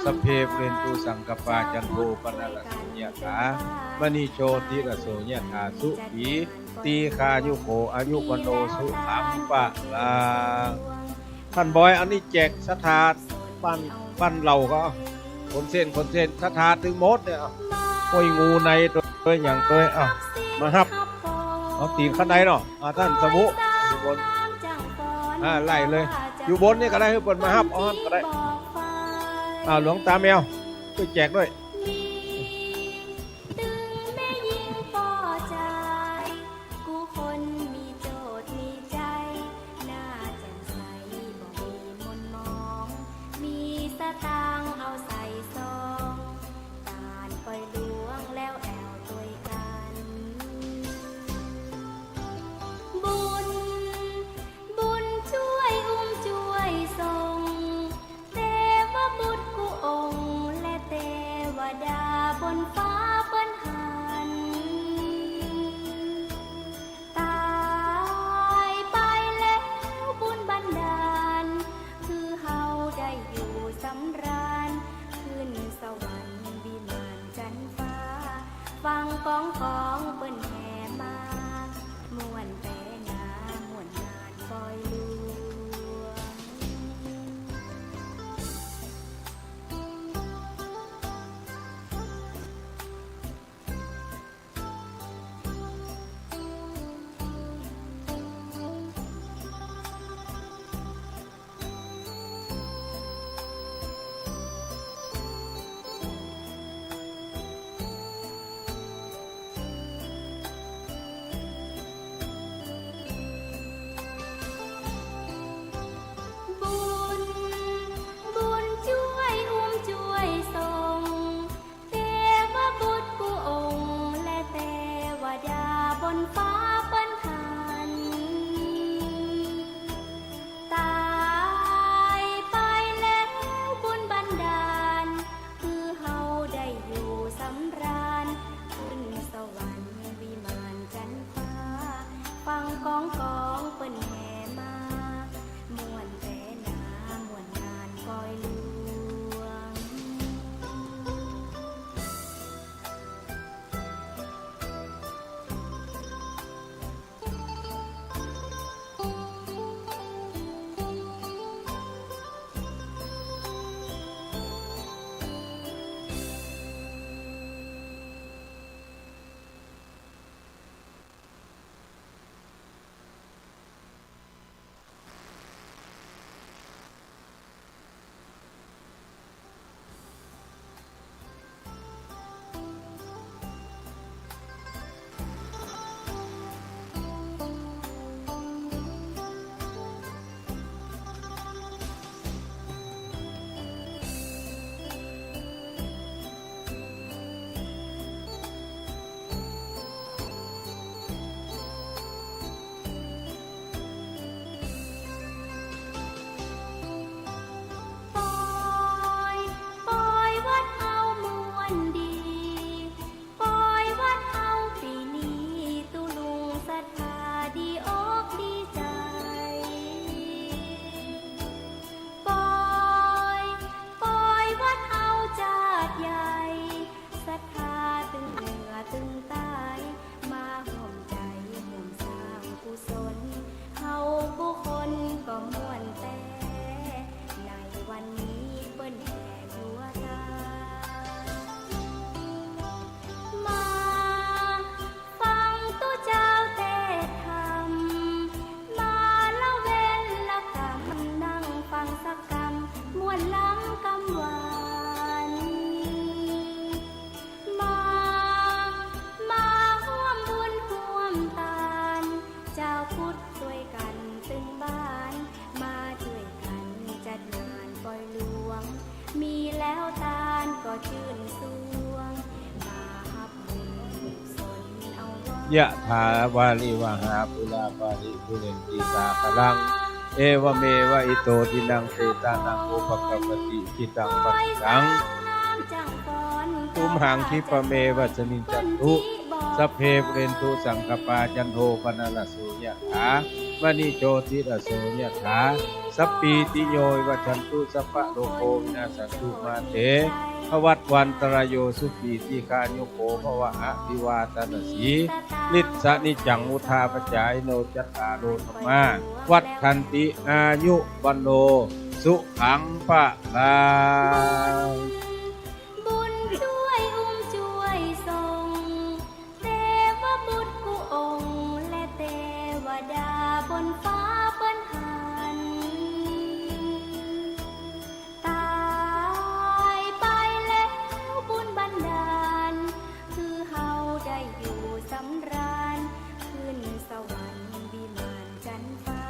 สัพเพ ปูเรนตุ สังกัปปา จันโท ปะนะระโส ยะถา มะณิ โชติระโส ยะถา สุขี ทีฆายุโข อายุ วัณโณ สุขัง พลัง ต้านบอย อันนี้แจกศรัทธา บ้าน บ้านเหล่าก็ คนเส้น คนเส้น ศรัทธาตึงหมดเนี่ย โอ้ย งูในตวย ตวยหยังตวย เอา มาฮับ เอา ตี๋นข้างในเนาะ อ่า ต้านสมุ อยู่บน อ่า ไล่เลย อยู่บนนี่ก็ได้ หื้อเปิ้นมาฮับ เอา ก็ได้ อ่า หลวงตาแมว ช่วยแจกด้วย ตึงแม่ญิงป้อจาย กู้คนมีโจทย์มีใจ๋ หน้าแจ่มใสบ่มีหม่นหมอง มีสตางค์เอาใส่ซอง ต้านปอยหลวงแล้วแอ่วตวยกั๋น บุญ บุญจ้วยอุ้มจ้วยส่ง เตวบุตรกู้องค์ และเตวดาบนฟ้าเปิ้นหัน ต๋ายไปแล้วบุญบันดาล หื้อเฮาได้อยู่สำราญ ขึ้นสวรรค์วิมานจันฟ้า ฟังก๋องก๋องเปิ้นแห่มา ม่วนแต๊นา ม่วนงานปอยหลวง ม่วนแต๊ ในวันนี้เปิ้นแห่ครัวตา มา ฟังตุ๊เจ้าเตสน์ธรรม มาละเว้นละกำ นั่งฟังสักกำ ม่วนล้ำกำหวาน มา มาฮ่วมบุญฮ่วมตาน เจ้าพุทธ ตวยกั๋นตึงบ้าน มาจ้วยกั๋นจัดงานปอยหลวง มีแล้วตานก็จื้นสวง มาฮับบุญกุศลเอาไว้ ยะถาวาริวหาปูราปาริปูเรนติสาคารัง เอวะเมวะอิโต ทินนังเปตานัง อุปะกัปปะติ อิจิตังปัตถิตัง ตุมหังคิปะเมวะสะมิจฉันตุ สัพเพปูเรนตุสังกัปปา จันโทปะนะระโส ยะถา มะณิโชติระโส ยะถา สัพพีติโยวิวัชชันตุ สัพพะโรโควินาสสันตุ มาเตภวัตวันตะราโย สุขีทีฆายุโกภวะ อะภิวาทะนะสีลิสสะ นิจจังวุฑฒาปะจายิโน จัตตาโรธัมมา วัฑฒันติ อายุ วัณโณ สุขัง พะลัง บุญจ้วยอุ้มจ้วยส่ง เตวบุตรกู้องค์ และเตวดาบนฟ้าเปิ้นหัน ต๋ายไปแล้วบุญบันดาล คือเฮาได้อยู่สำราญ ขึ้นสวรรค์วิมานจันฟ้า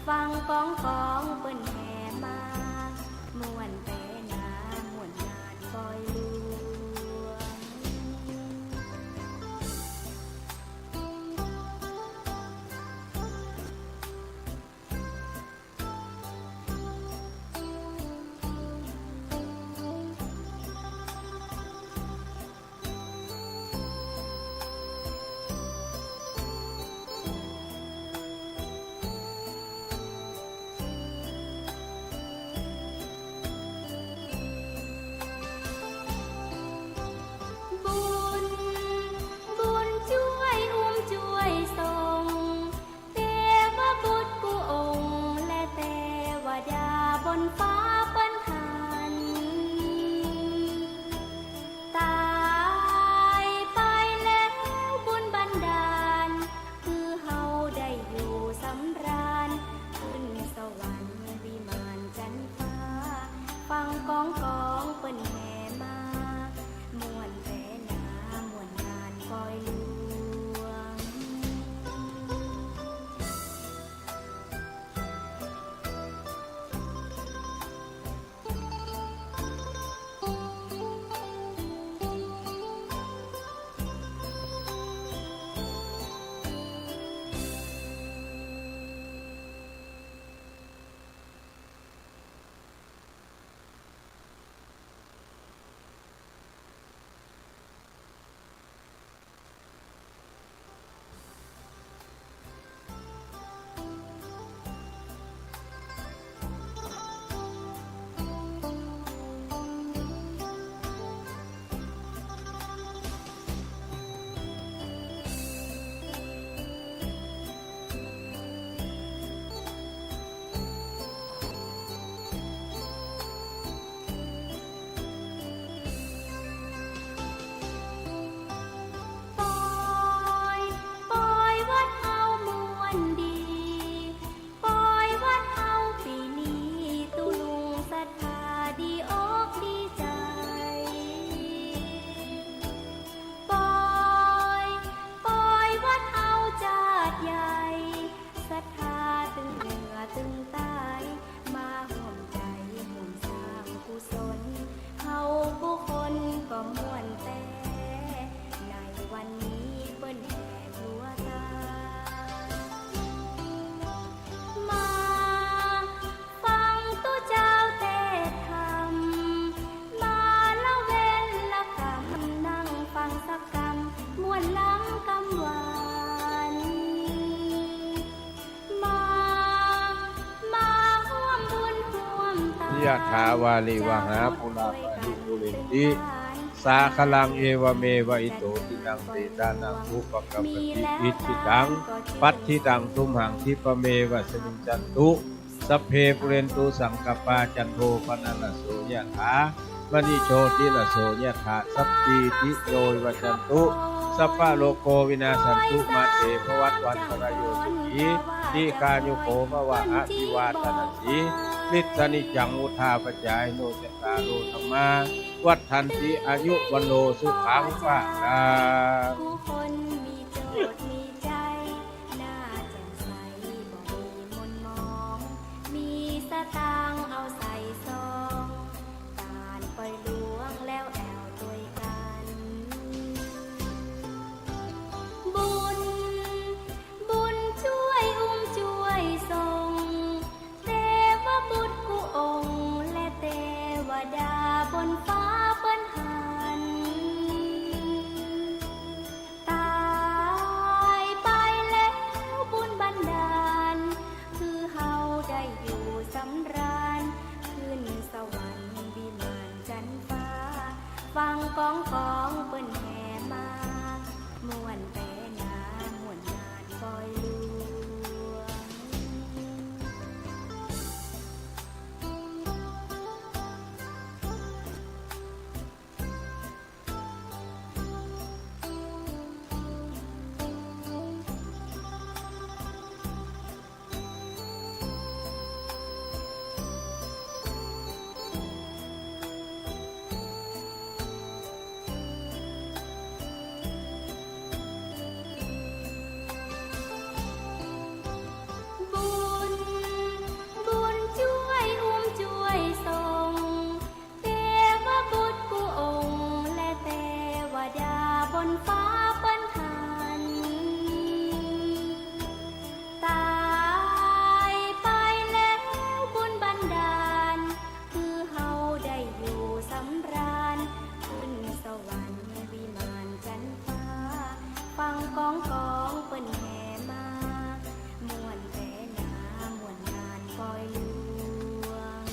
ฟังก๋องก๋องเปิ้นแห่มา ม่วนแต๊นา ม่วนงานปอยหลวง บุญ บุญจ้วยอุ้มจ้วยส่ง เตวบุตรกู้องค์ และเตวดาบนฟ้าเปิ้นหัน ต๋ายไปแล้วบุญบันดาล คือเฮาได้อยู่สำราญ ขึ้นสวรรค์วิมานจันฟ้า ฟังก๋องก๋องเปิ้นแห่มา ม่วนแต๊นา ม่วนงานปอยหลวง ปอย ปอยวัดเฮาม่วนดี ปอยวัดเฮาปี๋นี้ ตุ๊ลุงศรัทธาดีอกดีใจ๋ ปอย ปอยวัดเฮาจาดใหญ่ ศรัทธาตึงเหนือตึงใต้ มาฮ่วมใจ๋ฮ่วมสร้างกุศล เฮากู้คนก็ม่วนแต๊ ในวันนี้เปิ้นแห่ครัวตา มา ฟังตุ๊เจ้าเตสน์ธรรม มาละเว้นละกำ นั่งฟังสักกำ ม่วนล้ำกำหวาน มา มาฮ่วมบุญฮ่วมตาน ยะถาวาริวหาปูราปาริปูเรนติสาคารัง เอวะเมวะอิโต ทินนังเปตานัง อุปะกัปปะติ อิจิตังปัตถิตัง ตุมหังคิปะเมวะสะมิจฉันตุ สัพเพ ปูเรนตุ สังกัปปา จันโท ปนรสโส ยะถา มะณิ โชติรสโส ยะถา สัพพีติโย วิวัชชันตุ สัพพะโรโค วินาสสันตุ มาเต ภวัตวันตรายโย สุขี ทีฆายุโก ภวะ อะภิวาทะนะสีลิสสะนิจจัง วุฑฒาปะจายิโน จัตตาโร ธัมมา วัฑฒันติ อายุ วัณโณ สุขัง พะลัง ผู้คนมีโจทย์มีใจ๋ หน้าแจ่มใส บ่มีหม่นหมอง มีสตางค์เอาใส่ซอง ก๋านปอยหลวงแล้วแอ่วตวยกั๋น บุญ บุญจ้วยอุ้มจ้วยส่ง เตวบุตรกู้องค์ และเตวดาบนฟ้าเปิ้นหัน ต๋ายไปแล้วบุญบันดาล หื้อเฮาได้อยู่สำราญ ขึ้นสวรรค์วิมานจันฟ้า ฟังก๋องก๋องเปิ้นแห่มา ม่วนแต๊นา ม่วนงานปอยหลวง บุญ บุญจ้วยอุ้มจ้วยส่ง เตวบุตรกู้องค์ และเตวดาบนฟ้าเปิ้นหัน ต๋ายไปแล้วบุญบันดาล หื้อเฮาได้อยู่สำราญ ขึ้นสวรรค์วิมานจันฟ้า ฟังก๋องก๋องเปิ้นแห่มา ม่วนแต๊นา ม่วนงานปอยหลวง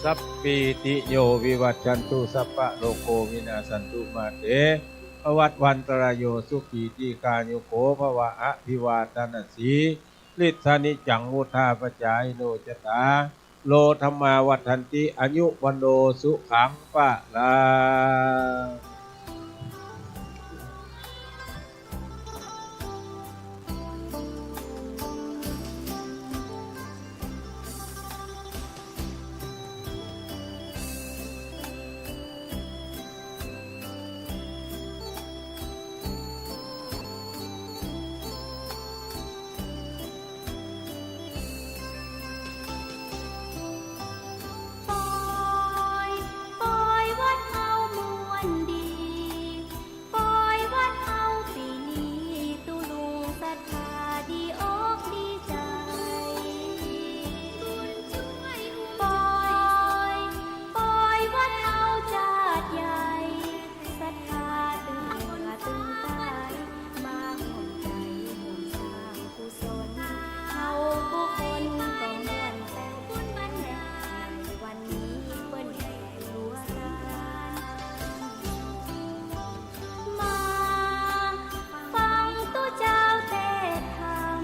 สัพพีติโย วิวัชชันตุ สัพพะโรโค วินาสสันตุ มาเต ภวัตวันตรายโย สุขี ทีฆายุโก ภวะ อะภิวาทะนะสีลิสสะนิจจัง วุฑฒาปะจายิโน จัตตาโร ธัมมา วัฑฒันติ อายุ วัณโณ สุขัง พะลัง ปอย ปอยวัดเฮาม่วนดี ปอยวัดเฮาปี๋นี้ ตุ๊ลุงศรัทธาดีอกดีใจ๋ บุญจ้วยอุ้มจ้วยส่ง ปอย ปอยวัดเฮาจาดใหญ่ ศรัทธาตึงเหนือตึงใต้ มาฮ่วมใจ๋ฮ่วมสร้าง กุศล เฮากู้คนก็ม่วนแต๊ บุญบันดาล วันนี้เปิ้นได้อยู่สาน มาฟังตุ๊เจ้าเตสน์ธรรม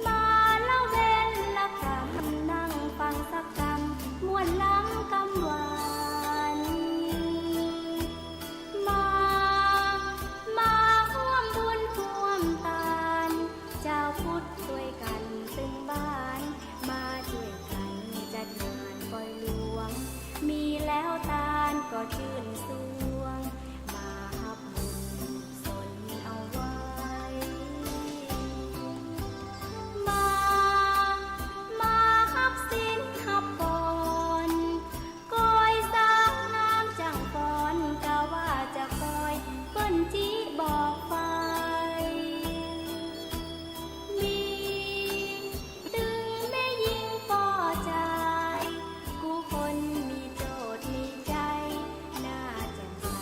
มาละเว้นละกำ นั่งฟังสักกำ ม่วนล้ำกำหวาน มา มาฮ่วมบุญฮ่วมตาน เจ้าพุทธตวยกั๋นตึงบ้าน มาจ้วยกั๋นจัดงานปอยหลวง มีแล้วตานก็จื้นสวง มาฮับบุญสนเอาไว้ มา มาฮับศีลฮับปอน ก้อยสาวงามจั้งปอน กาว่าจะคอย เปิ้นจิบอกไป มีตึงแม่ญิงป้อจาย กู้คนมีโจทย์มีใจ๋ หน้าแจ่มใส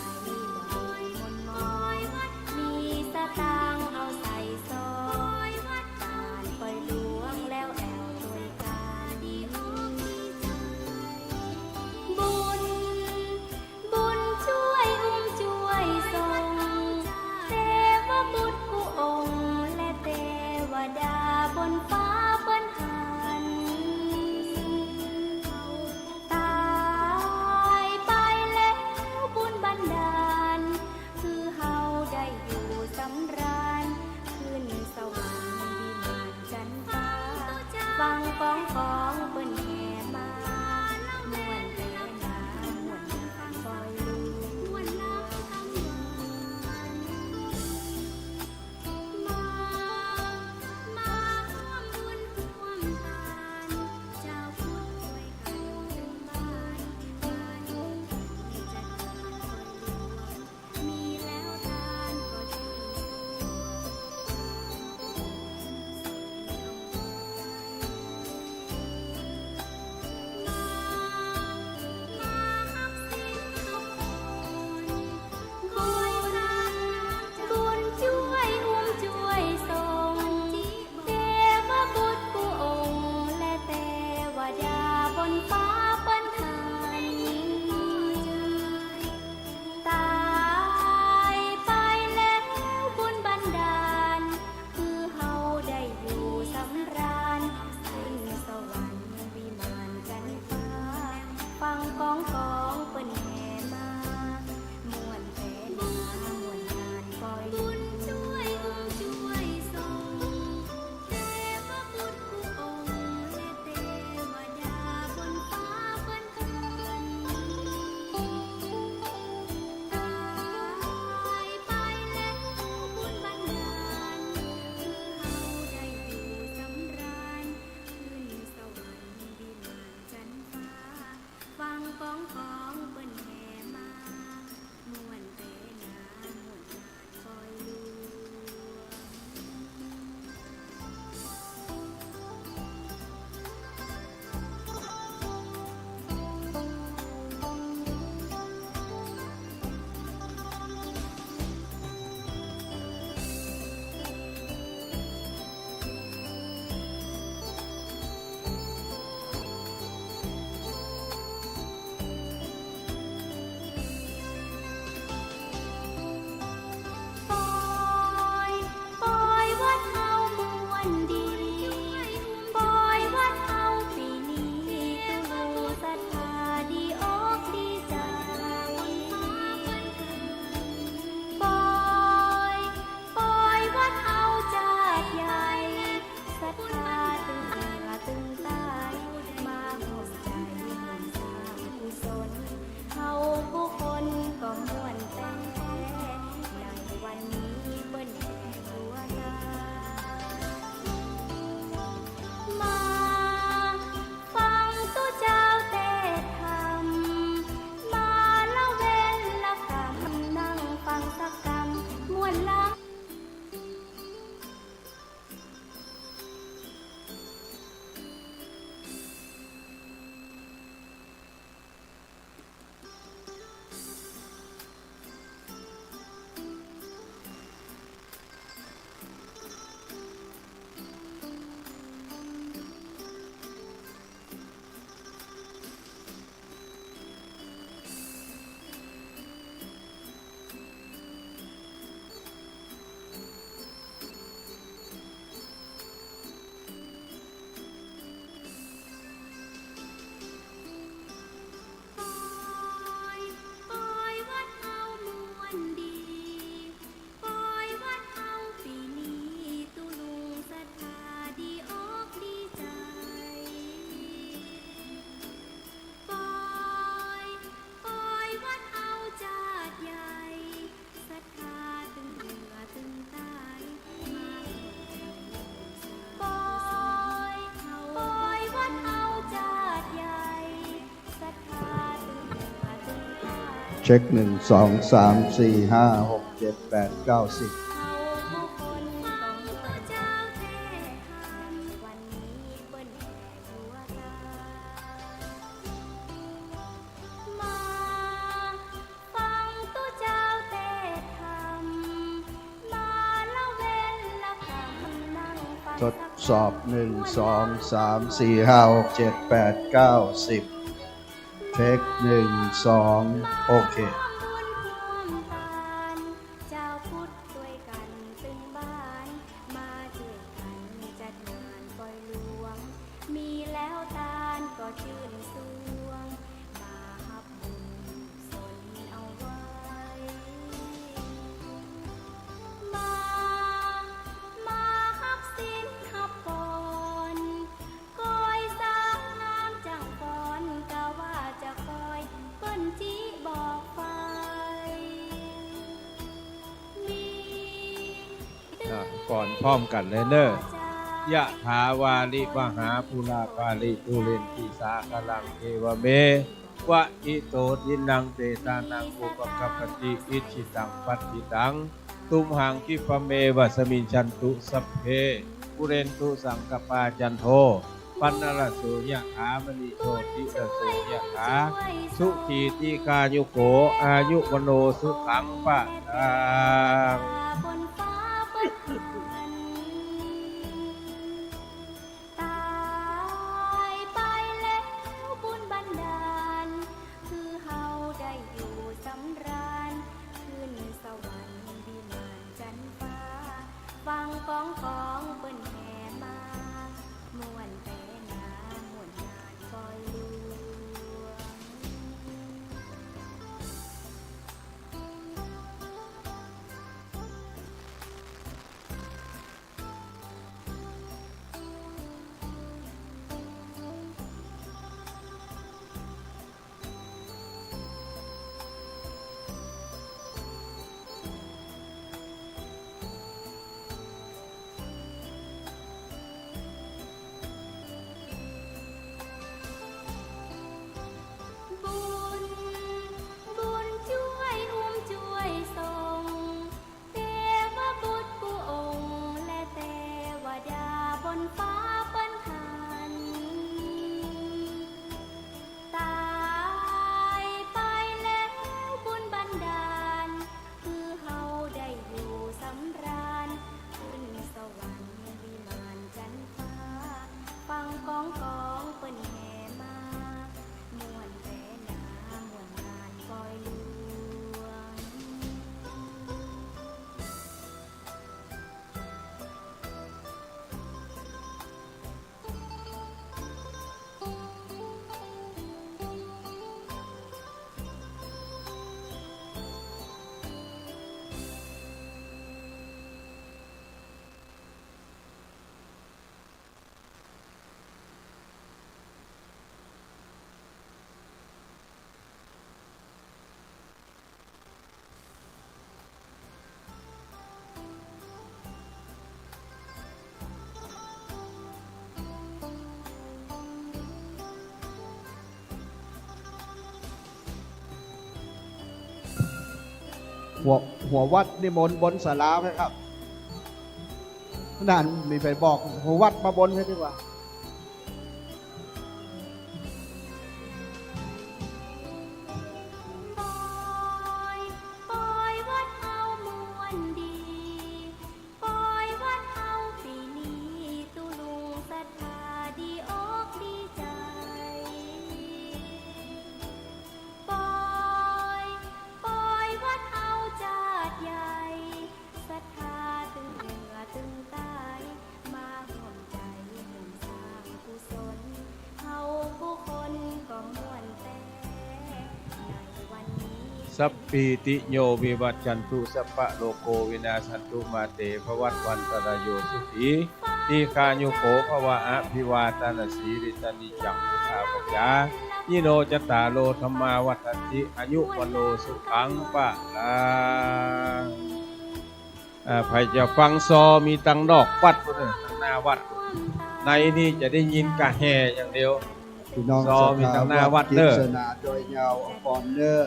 ของของเปิ้นแห่มา ม่วนแต๊หนา ม่วนหน้าปอยลวง มา มาฮ่วมบุญฮ่วมตาน เจ้าพุทธช่วยกั๋นตึงบ้าน มานี่จัดงานปอยลวง มีแล้วตานก็ชื่นชม มา มาฮับศีลทุกคน คอยพระบุญจ้วยอุ้มจ้วยส่ง เตวบุตรกู้องค์ และเตวดาบนฟ้าเปิ้นทัน ต๋ายไปแล้วบุญบันดาล หื้อเฮาได้อยู่สำราญ ขึ้นสวรรค์วิมานจั๋นฟ้า ฟังกองกองเปิ้นแห่มา ม่วนแต๊หนา ม่วนงานปอยลวง บุญจ้วยอุ้มจ้วยส่ง เตวบุตรกู้องค์ และเตวดาบนฟ้าเปิ้น ต๋ายไปแล้วบุญบันดาล หื้อเฮาได้อยู่สำราญ ขึ้นสวรรค์วิมานจั๋นฟ้า ฟังกองกองเปิ้นแห่มา ม่วนแต๊หนา ม่วนงานปอยลวง ปอย ปอยวัดเฮาม่วนดี ปอยวัดเฮาปี๋นี้ ตุ๊ลุงศรัทธาดีอกดีใจ๋ ปอย ปอยวัดเฮาจาติใหญ่ ศรัทธาตึงเหยื่อตึงใต้ มาฮ่วมใจ๋ฮ่วมสร้างกุศล เฮากู้คนก็ม่วนแต๊ ในวันนี้เปิ้นแห่บัวตา มาฟังตุ๊เจ้าเตสน์ธรรม มาละเว้นละกำ นั่งฟังสักกำ ม่วนลำ ปอย ปอยวัดเฮาม่วนดี ปอยวัดเฮาปี๋นี้ ตุ๊ลุงศรัทธาดีอกดีใจ๋ ปอย ปอยวัดเฮาจาติใหญ่ ศรัทธาตึงเหนือตึงใต้ มา ปอย ปอยวัดเฮาจาติใหญ่ ศรัทธาตึงเหนือตึงใต้ เช็ค หนึ่ง สอง สาม สี่ ห้า หก เจ็ด แปด เก้า สิบ ทดสอบ หนึ่ง สอง สาม สี่ ห้า หก เจ็ด แปด เก้า สิบ เทค หนึ่ง สอง โอเค เจ้าพุทธช่วยกั๋นตึงบ้าน มาช่วยกั๋นจัดงานปอยหลวง มีแล้วตานก็จื้นสวง มาฮับบุญสนเอาไว้ มา มาฮับศีลฮับปอน คอย ก่อนพร้อมกั๋นเลยเน่อ ยะถาวาริวหาปูราปาริปูเรนติสาคารัง เอวะเม วะอิโต ทินนัง เปตานัง อุปะกัปปะติ อิจฉิตัง ปัตถิตัง ตุมหัง ขิปปะเมวะ สมะยะยันตุ สัพเพ ปูเรนตุ สังกัปปา จันโท ปันนะระโส ยะถา มะณิ โชติระโส ยะถา สัพพีติ ยายุโก อายุวะโน สุขัง พะลัง ต๋ายไปแล้วบุญบันดาล หื้อเฮาได้อยู่สำราญ ขึ้นสวรรค์วิมานจันฟ้า ฟังก้องของเปิ้นแห่มา ม่วนแต๊นา ม่วนงานปอยหลวง บุญ บุญจ้วยอุ้มจ้วยส่ง เตวบุตรกู้องค์ และเตวดาบนฟ้าเปิ้นหัน ต๋ายไปแล้วบุญบันดาล หื้อเฮาได้อยู่สำราญ ขึ้นสวรรค์วิมานจันฟ้า ฟังก้องของเปิ้นแห่มา ม่วนแต๊นา ม่วนงานปอยหลวง หัว หัววัดนิมนต์บนศาลาไหมครับ นั่นมีใผบอก หัววัดมาบนให้ดีกว่า ปอย ปอยวัดเฮาม่วนดี ปอยวัดเฮาปี๋นี้ ตุ๊ลุงศรัทธาดีอกดีใจ๋ ปอย ปอยวัดเฮาจาดใหญ่ ศรัทธาตึงเหนือตึงใต้ มาฮ่วมใจ๋ร่วมสร้างกุศล เฮากู้คนก็ม่วนแต๊ในวันนี้ สัพพีติโยวิวัชชันตุ สัพพะโรโควินาสสันตุ มาเตภวัตวันตะราโย สุขี ทีฆายุโกภวะ อภิวาทะนะสีลิสสะนิจจังวุฑฒาปะจายิโน จัตตาโรธัมมาวัฑฒันติ อายุวะโนสุขังพะลัง อ่า ใผจะฟังซอมีตังนอกวัดพุ้นเน่อ ตังหน้าวัด ในนี่จะได้ยินกะแห่อย่างเดียว พี่น้อง ซอมีตังหน้าวัดเน่อ ศรัทธาวัดกิจสนาดอยยาวอภรณ์เน่อ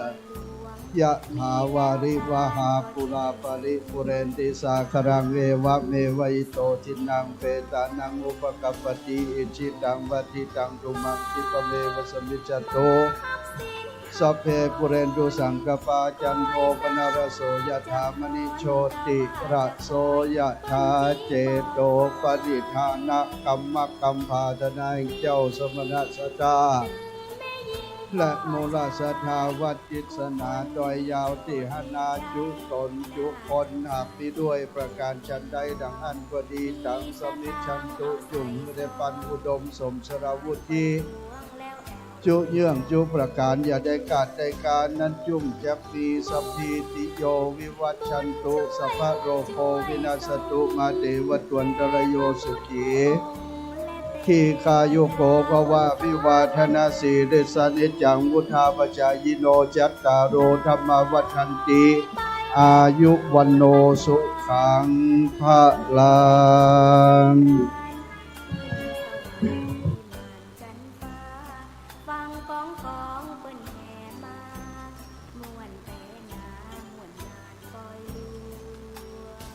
ยะถาวาริวหาปูราปาริปูเรนติสาคารัง เอวะเมวะอิโต ทินนัง เปตานัง อุปะกัปปะติ อิจฉิตัง ปัตถิตัง ตุมหัง ขิปปะเมวะ สมะยะยันตุ สัพเพ ปูเรนตุ สังกัปปา จันโท ปะนะระโส ยะถา มะณิ โชติระโส ยะถา เจโต ปะริทานะ กัมมะกัมภา ตะนาแห่งเจ้าสมณะศรัทธา และมูลศรัทธาวัดกิจสนาดอยยาวตี้หนาจุตนจุคน หากมีด้วยประก๋านฉันใดดังอั้นก็ดี ตัง สมะยะยันตุ จุ่งหื้อได้ปันอุดมสมสารวุฒิ จุเยื่องจุประก๋าน อย่าได้ขาดได้ก๋าน นั้นจุ่งจักมี สัพพีติโยวิวัชชันตุ สัพพะโรโควินัสสะตุ มาเตภวัตวันตะราโย สุขี ทีฆายุโกภวะ อภิวาทะนะสีลิสสะนิจจังวุฑฒาปะจายิโน จัตตาโรธัมมาวัฑฒันติ อายุวัณโณสุขังพะลัง ฟังก้องของเปิ้นแห่มา ม่วนแต๊นา ม่วนนานปอยลวง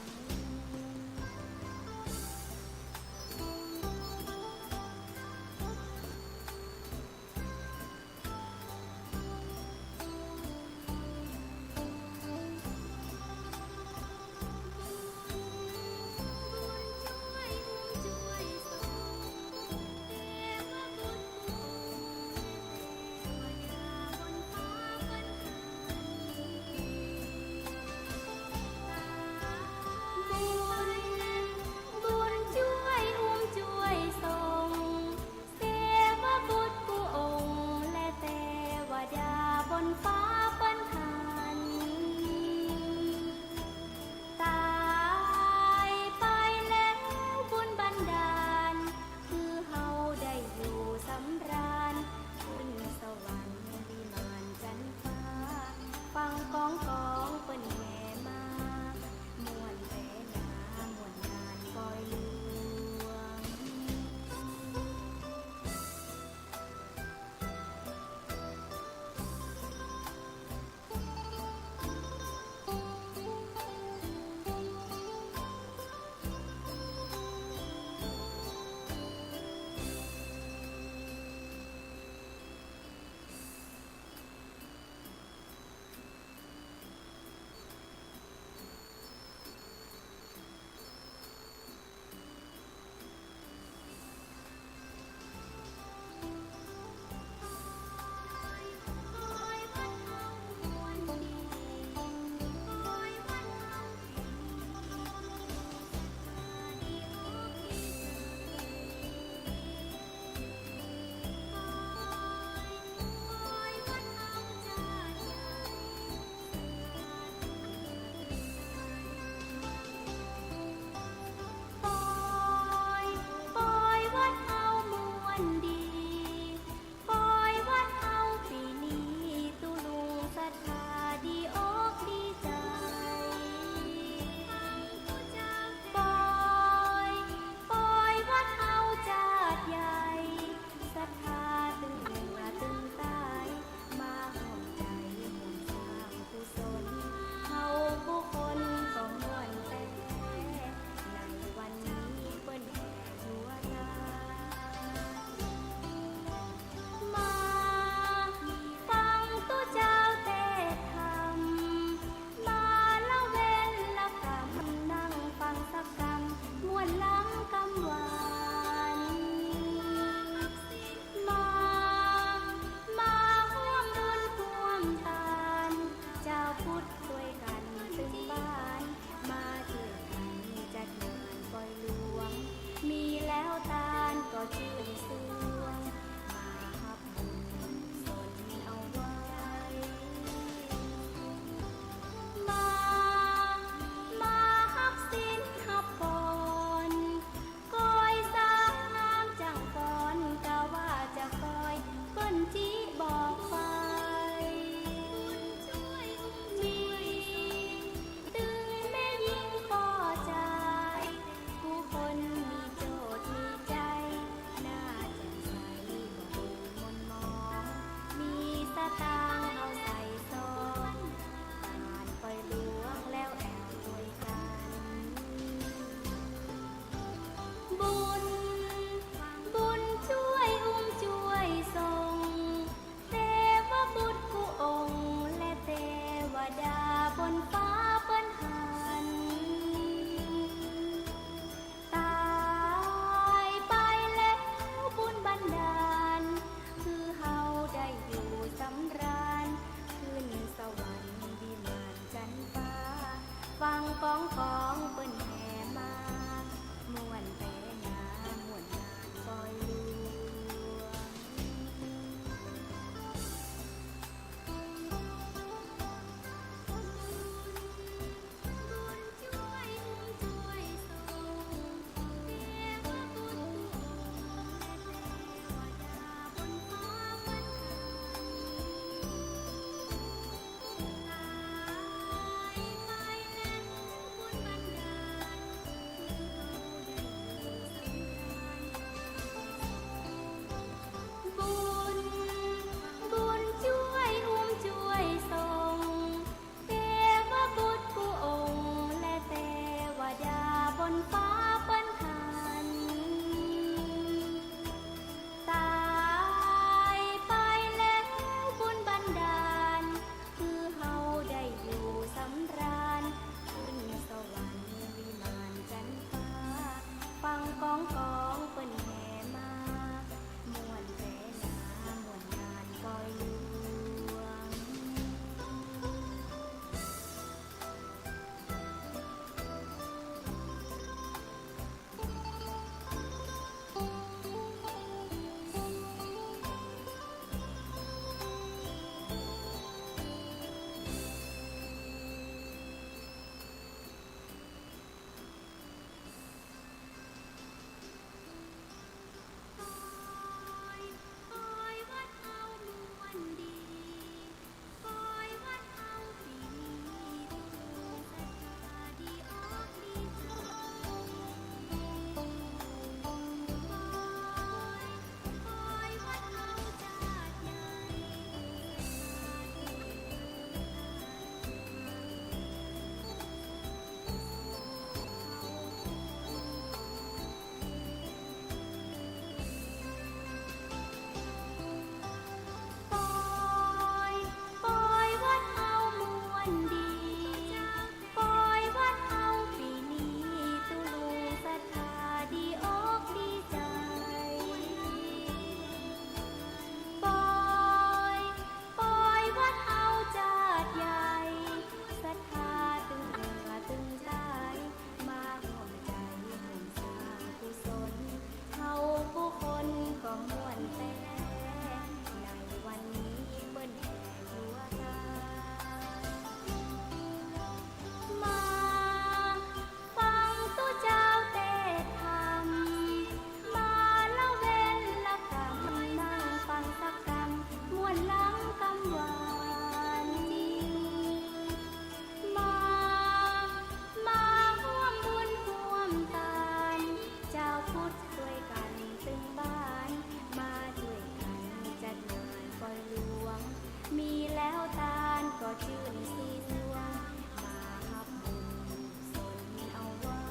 จื้นสีสว่าง มาฮับบุญกุศลเอาไว้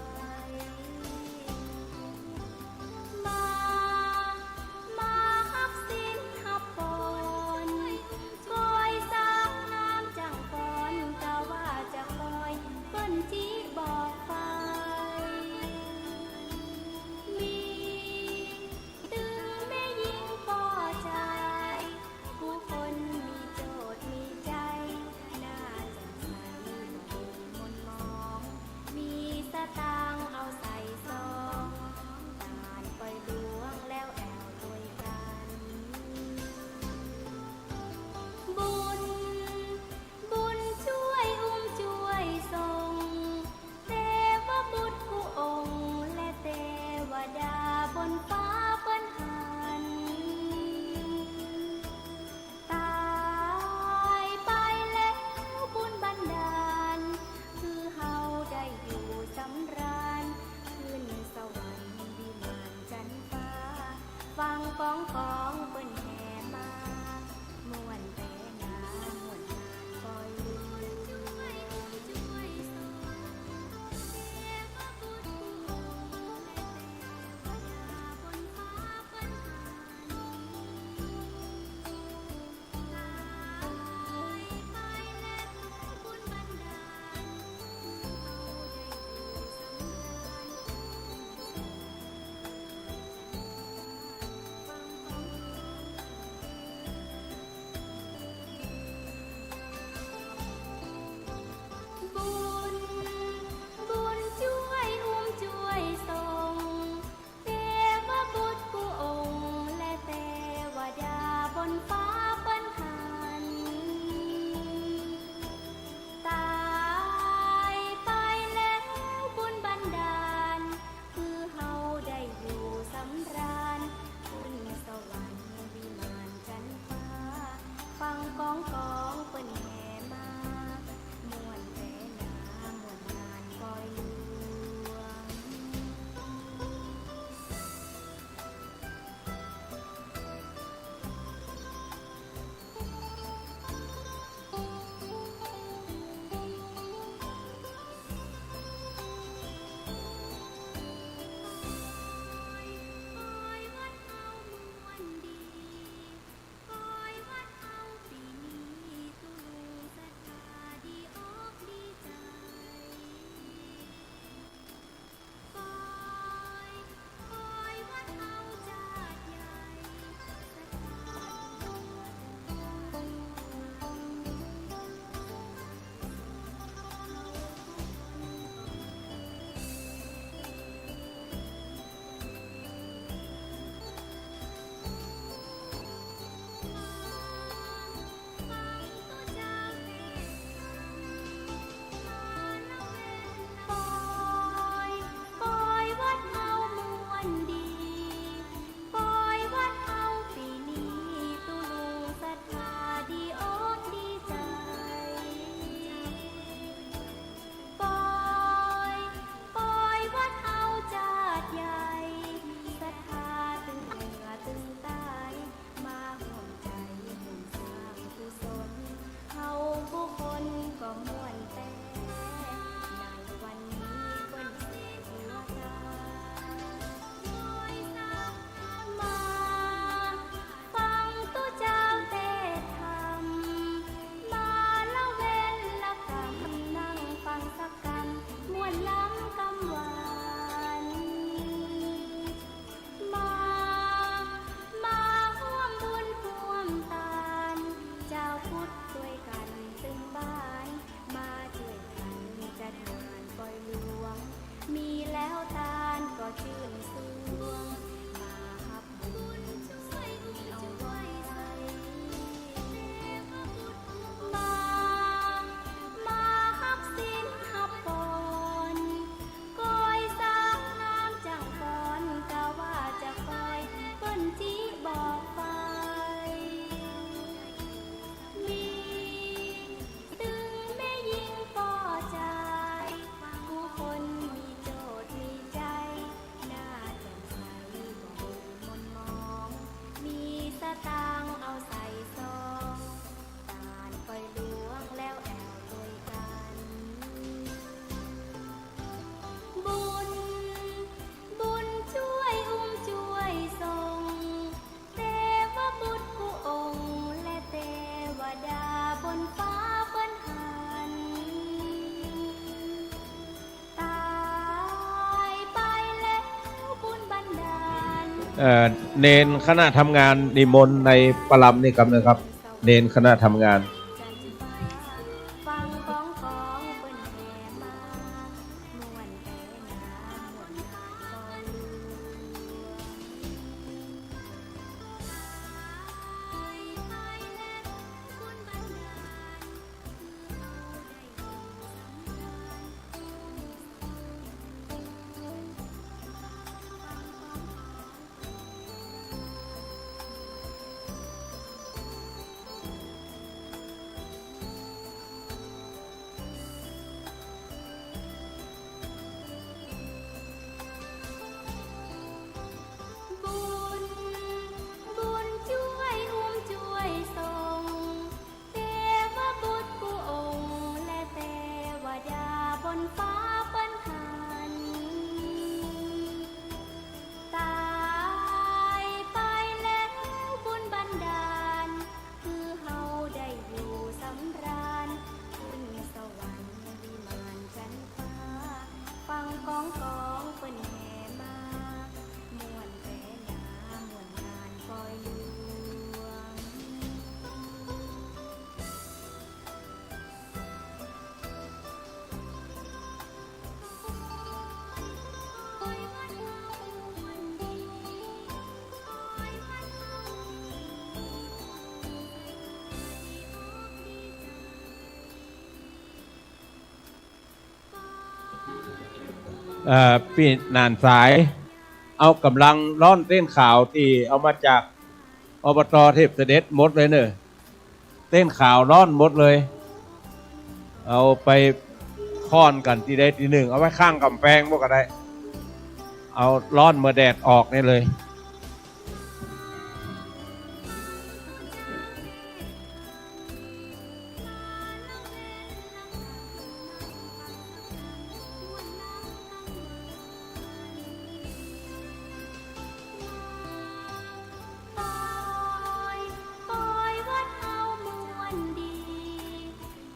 มา มาฮับศีลฮับปอน คอยสร้างน้ำจั่งปอน กาว่าจะคอยเปิ้นจิบอกไป มี ตึงแม่ญิงป้อจาย ผู้คนมีโจทย์มีใจ๋ หน้าแจ่มใส บ่มีหม่นหมอง มีสตางค์เอาใส่ซอง ตานปอยหลวงแล้วแอ่วตวยกั๋น บุญ บุญจ้วยอุ้มจ้วยส่ง เตวบุตรกู้องค์ และเตวดาบนฟ้าเปิ้นหัน ต๋ายไปแล้วบุญบันดาล หื้อเฮาได้อยู่สำราญ ขึ้นสวรรค์วิมานจั๋นฟ้า ฟังกองกองเปิ้นแห่มา ม่วนแต๊นา ม่วนงานปอยหลวง บุญ บุญจ้วยอุ้มจ้วยส่ง เตวบุตรกู้องค์ และเตวดาบนฟ้าเปิ้นหัน ต๋ายไปแล้วบุญบันดาล หื้อเฮาได้อยู่สำราญ ขึ้นสวรรค์วิมานจั๋นฟ้า ฟังกองกองเปิ้นแห่มา ม่วนแต๊นา ม่วนงานปอยหลวง เอ่อ เณรคณะทำงานนิมนต์ในประลำนี่กำเนิดครับ เณรคณะทำงาน บุญ บุญจ้วยอุ้มจ้วยส่ง เตวบุตรกู้องค์ และเตวดาบนฟ้าเปิ้นหัน ตายไปแล้วบุญบันดาล หื้อเฮาได้อยู่สำราญ ขึ้นสวรรค์วิมานจันฟ้า ฟังก้องกองเปิ้นแห่มา ม่วนแต๊หนา ม่วนงานปอยหลวง เอ่อ ปี้หนานสาย เอาก๋ำลังร้อนเต๊นขาวตี้เอามาจาก อบต.เทพเสด็จหมดเลยเน่อ เต๊นขาวร้อนหมดเลย เอาไปค้อนกั๋นตี้ใดตี้นึ่ง เอาไว้ข้างก๋ำแปงหมดก็ได้ เอาร้อนเมื่อแดดออกนี่เลย ปอย ปอยวัดเฮาม่วนดี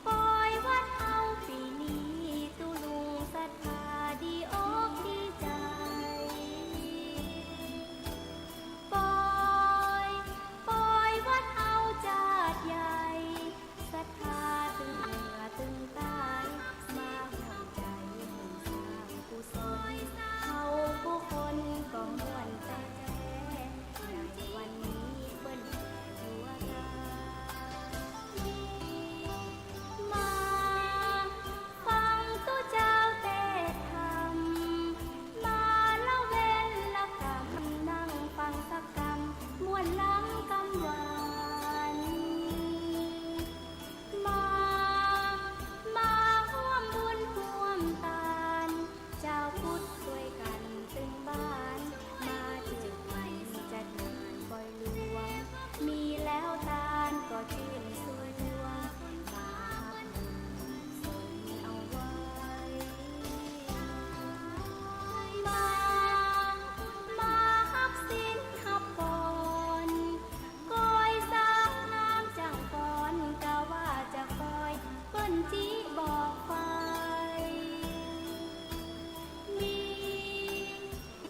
ปอยวัดเฮาปี๋นี้ ตุ๊ลุงศรัทธาดีอกดีใจ๋ ปอย ปอยวัดเฮาจาดใหญ่ ศรัทธาตึงเหนือตึงใต้ มาฮ่วมใจ๋สร้างกุศล เฮากู้คนก็ม่วนแต๊ ในวันนี้เปิ้นแห่อยู่ว่า มาฟังตุ๊เจ้าเตสน์ธรรม มาละเว้นละก๋รรม นั่งฟังสักกำ ม่วนหนำกำหวาน มา มาฮ่วมบุญฮ่วมตาน จาวพุทธจ้วยกั๋นตึงบ้าน มาถืกวันจัดงานปอยหลวง มีแล้วตานก็จื้นสวง มาฮับบุญสนเอาไว้ มา มาฮับศีลฮับปอน ก้อยสาวงามจั้งปอน กาว่าจะคอย เปิ้นจิบอกไป มี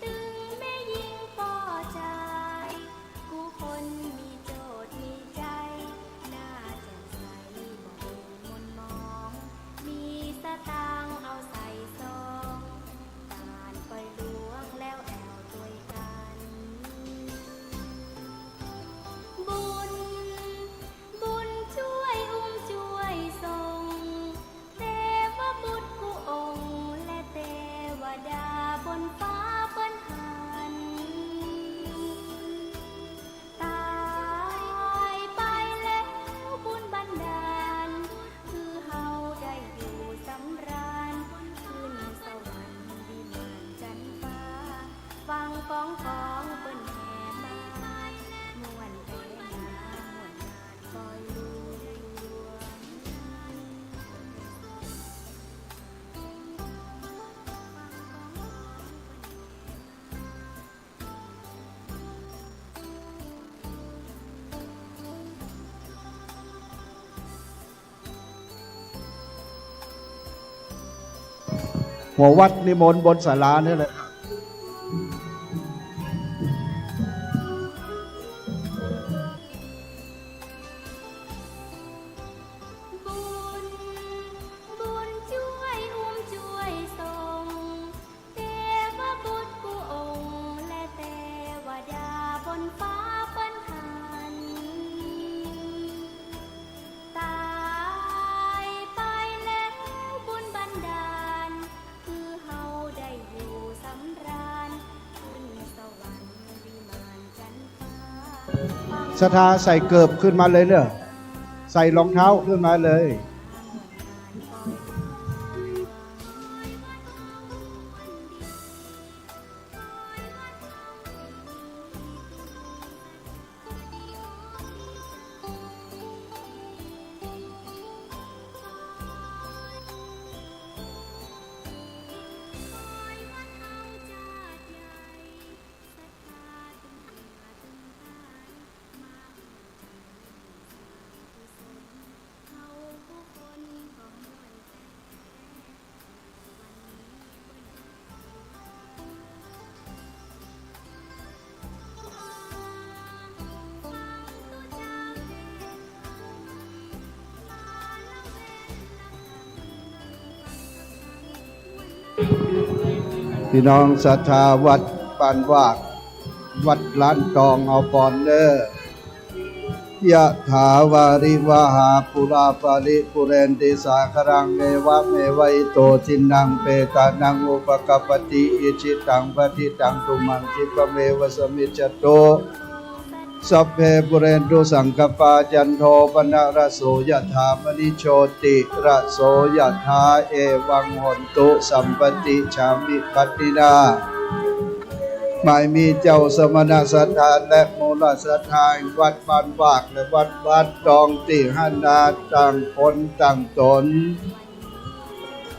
ตึงแม่ญิงป้อจาย กู้คนมีโจทย์มีใจ๋ หน้าแจ่มใสบ่มีหม่นหมอง มีสตางค์เอาใส่ซอง ตานปอยหลวงแล้วแอ่วจ้วยกั๋น บุญ บุญจ้วยอุ้มจ้วยส่ง เตวบุตรกู้องค์ และเตวดาบนฟ้าเปิ้นหัน ตายไปแล้วบุญบันดาล หื้อเฮาได้อยู่สำราญ ขึ้นสวรรค์วิมานจันฟ้า ฟังก้องกองเปิ้นแห่มา ม่วนแต๊หนา ม่วนงานปอยหลวง หัววัดนิมนต์บนศาลานี่แหละ เ ศรัทธาใส่เกิบขึ้นมาเลยเนอะ ใส่รองเท้าขึ้นมาเลย พี่น้องศรัทธาวัดบ้านวาก วัดล้านตอง เอาปอนเน้อ ยะถาวาริวหาปูราปาริปูเรนติสาคารัง เอวะเมวะอิโต ทินนังเปตานัง อุปกัปปติ อิจิตังปัตถิตัง ตุมหังคิปะเมวะสมมิจจตุ สัพเพปูเรนตุสังกัปปา จันโทปนรสโส ยะถามะณิโชติระโสยะถา เอวังโหนตุสัพปะปัจจายิโน จามิภัตตินา หมายมีเจ้าสมณศรัทธาและมูลศรัทธาแห่งวัดบ้านวากและวัดบ้านตองตี้หั้นนา ต่างคนต่างตน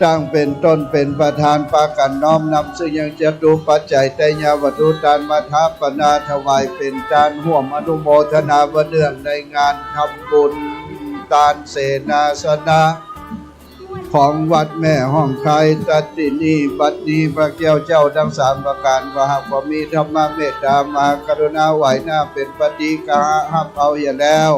ตั้งเป๋นต้นเป๋นประธานปากั๋นน้อมนำซึ่งยังจตุปัจจัยไตรยวัตถุตานมาถปนาถวายเป๋นตานฮ่วมอนุโมทนาว่าเนื่องในงานทำบุญตานเสนาสนะ ของวัดแม่ฮ่องคาย ตัดตี้นี้บัดนี้พระแก้วเจ้าตังสามประก๋าน ว่าหากว่ามีธรรมะเมตตามหากรุณาไหว้หน้าเป๋นปฏิฆะฮับเอาเหียแล้ว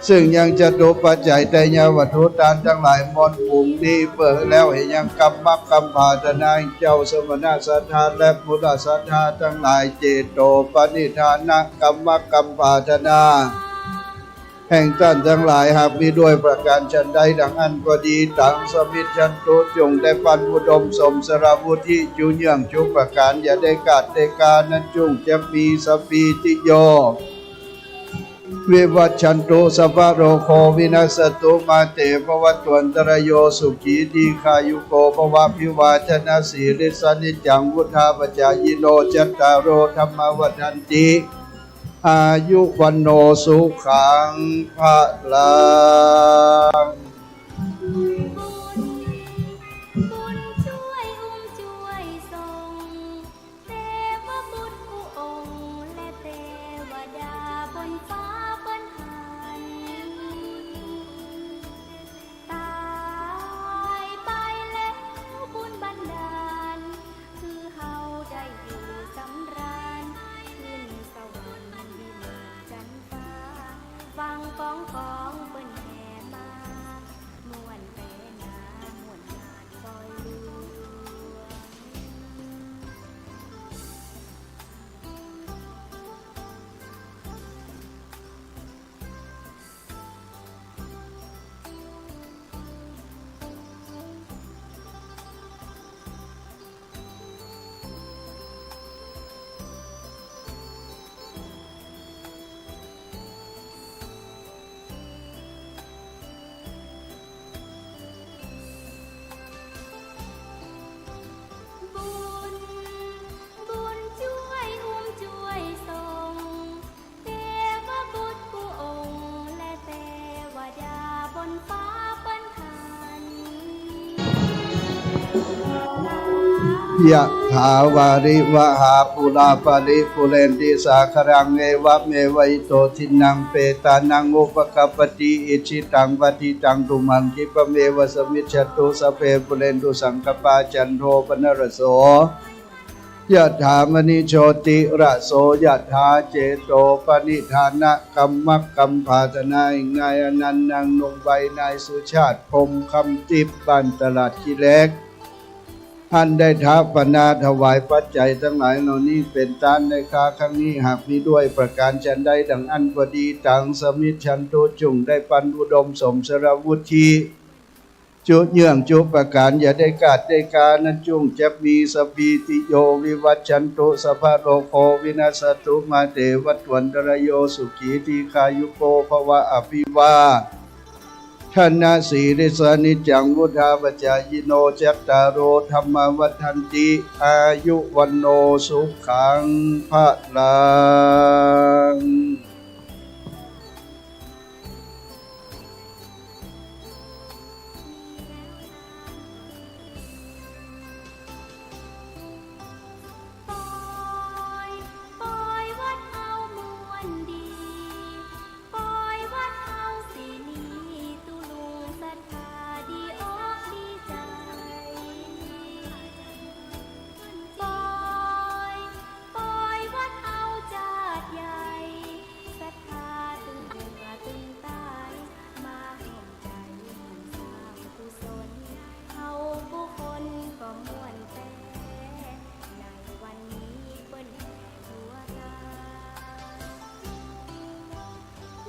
ซึ่งยังจตุปัจจัยไตรยวัตถุตานตังหลายมนต์ฝูงนี้เปื้อแล้วเหียยังกำมักกำผาถนาแห่งเจ้าสมณศรัทธาและมูลศรัทธาตังหลาย เจโตปนิทานะกำมักกำผาถนา แห่งต้านตังหลายหากมีด้วยประก๋านฉันใดดังอั้นก็ดี ตังสมมิจฉันตุ จุ่งได้ปันอุดมสมสารวุฒิจุเยื่องจุประก๋าน อย่าได้ขาดได้กานั้นจุ่งจักมี สัพพีติโย วิวัชชันตุ สัพพะโรโค วินัสสะตุ มาเต ภะวัตวันตะราโย สุขี ดีฆายุโก ภะวะ อภิวาทะนะสีลิสสะนิจจัง วุฑฒาปะจายิโน จัตตาโร ธัมมา วัฑฒันติ อายุ วัณโณ สุขัง พะลัง บุญ บุญจ้วยอุ้มจ้วยส่ง เทวบุตรกู้องค์ และเทวดาบนฟ้าเปิ้นหัน ต๋ายไปแล้วบุญบันดาล คือเฮาได้อยู่สำราญ ขึ้นสวรรค์วิมานจันฟ้า ฟังก้องของเปิ้นแห่มา ม่วนแปนา ม่วนงานปอยหลวงบุญ บุญจ้วยอุ้มจ้วยส่ง เทวบุตรกู้องค์ และเทวดาบนฟ้าเปิ้นหัน ยะถาวาริวหาปูราปาริปูเรนติสาคารัง เอวะเมวะอิโต ทินนังเปตานัง อุปกัปปติ อิจฉิตังปัตถิตัง ตุมหังคิปะเมวะสมมิจฉตุ สัพเพปูเรนตุสังกัปปา จันโทปนรสโส ยะถามะณิโชติระโสยะถา เจโตปนิทานะกำมักกำผาถนาแห่งนายอนันต์ นางนงใบ นายสุชาติ พรหมคำทิพย์ บ้านตลาดขี้เหล็ก อันได้ถปนาถวายปัจจัยตังหลายเหล่านี้เป๋นตานในคราครั้งนี้ หากมีด้วยประก๋านฉันใดดังอั้นก็ดี ตังสมมิจฉันตุ จุ่งได้ปันอุดมสมสารวุฒิ จุเยื่องจุประก๋าน อย่าได้ก๊าดได้ก๊า นะจุ่งจักมี สัพพีติโยวิวัชชันตุ สัพพะโรโควินัสสะตุ มาเต วัตวันตะระโย สุขี ทีฆายุโก ภะวะ อภิวาทะนะสีลิสสะ นิจจัง วุฑฒาปะจายิโน จัตตาโร ธัมมา วัฑฒันติ อายุ วัณโณ สุขัง พะลัง ปอย ปอยวัดเฮาม่วนดี ปอยวัดเฮาสีนี้ ตุ๊ลุงศรัทธาดีอกดีใจ๋ ปอย ปอยวัดเฮาจาดใหญ่ ศรัทธาตึงเหนือตึงใต้ มาร่วมใจ๋สร้างกุศล เฮากู้คนก็ม่วนแต๊ ในวันนี้เปิ้นแห่ทั่วตา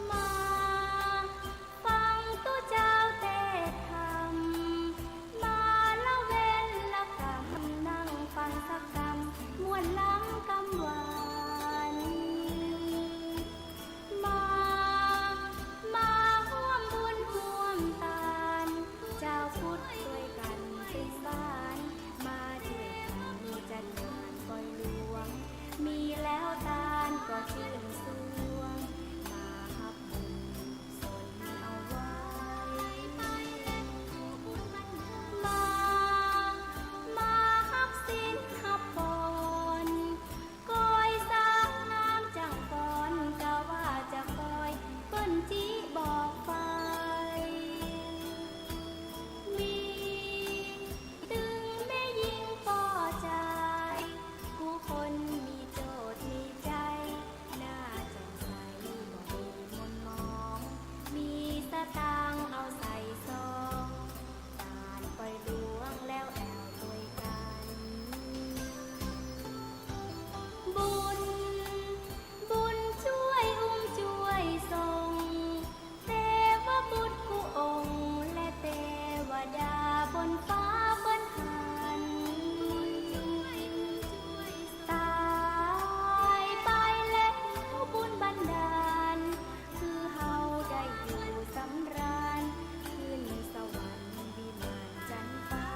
มาฟังตุ๊เจ้าเตสน์ธรรม มาละเว้นละกำ นั่งฟังสักกำ ม่วนลำกำหวาน มา มาฮ่วมบุญฮ่วมตาน จาวพุทธตวยกั๋นเป๋นบ้าน มาจ้วยกั๋นจัดงานปอยหลวง มีแล้วตานก็จื้นสวง มาฮับบุญ สนเอาไว้ มา มาฮับศีลฮับปอน ก้อยสาวงามจั้งปอน กาว่าจะคอย เปิ้นจิบอกไป มีตึงแม่ญิงป้อจาย กู้คนมีโจทย์มีใจ๋ หน้าแจ่มใสบ่มีหม่นหมอง มีสตางค์เอาใส่ซอง ตานปอยหลวงแล้วแอ่วตวยกั๋น บุญ บุญจ้วยอุ้มจ้วยส่ง เตวบุตรกู้องค์ และเตวดาบนฟ้าเปิ้นหัน ต๋ายไปแล้วบุญบันดาล หื้อเฮาได้อยู่สำราญ ขึ้นสวรรค์วิมานจันฟ้า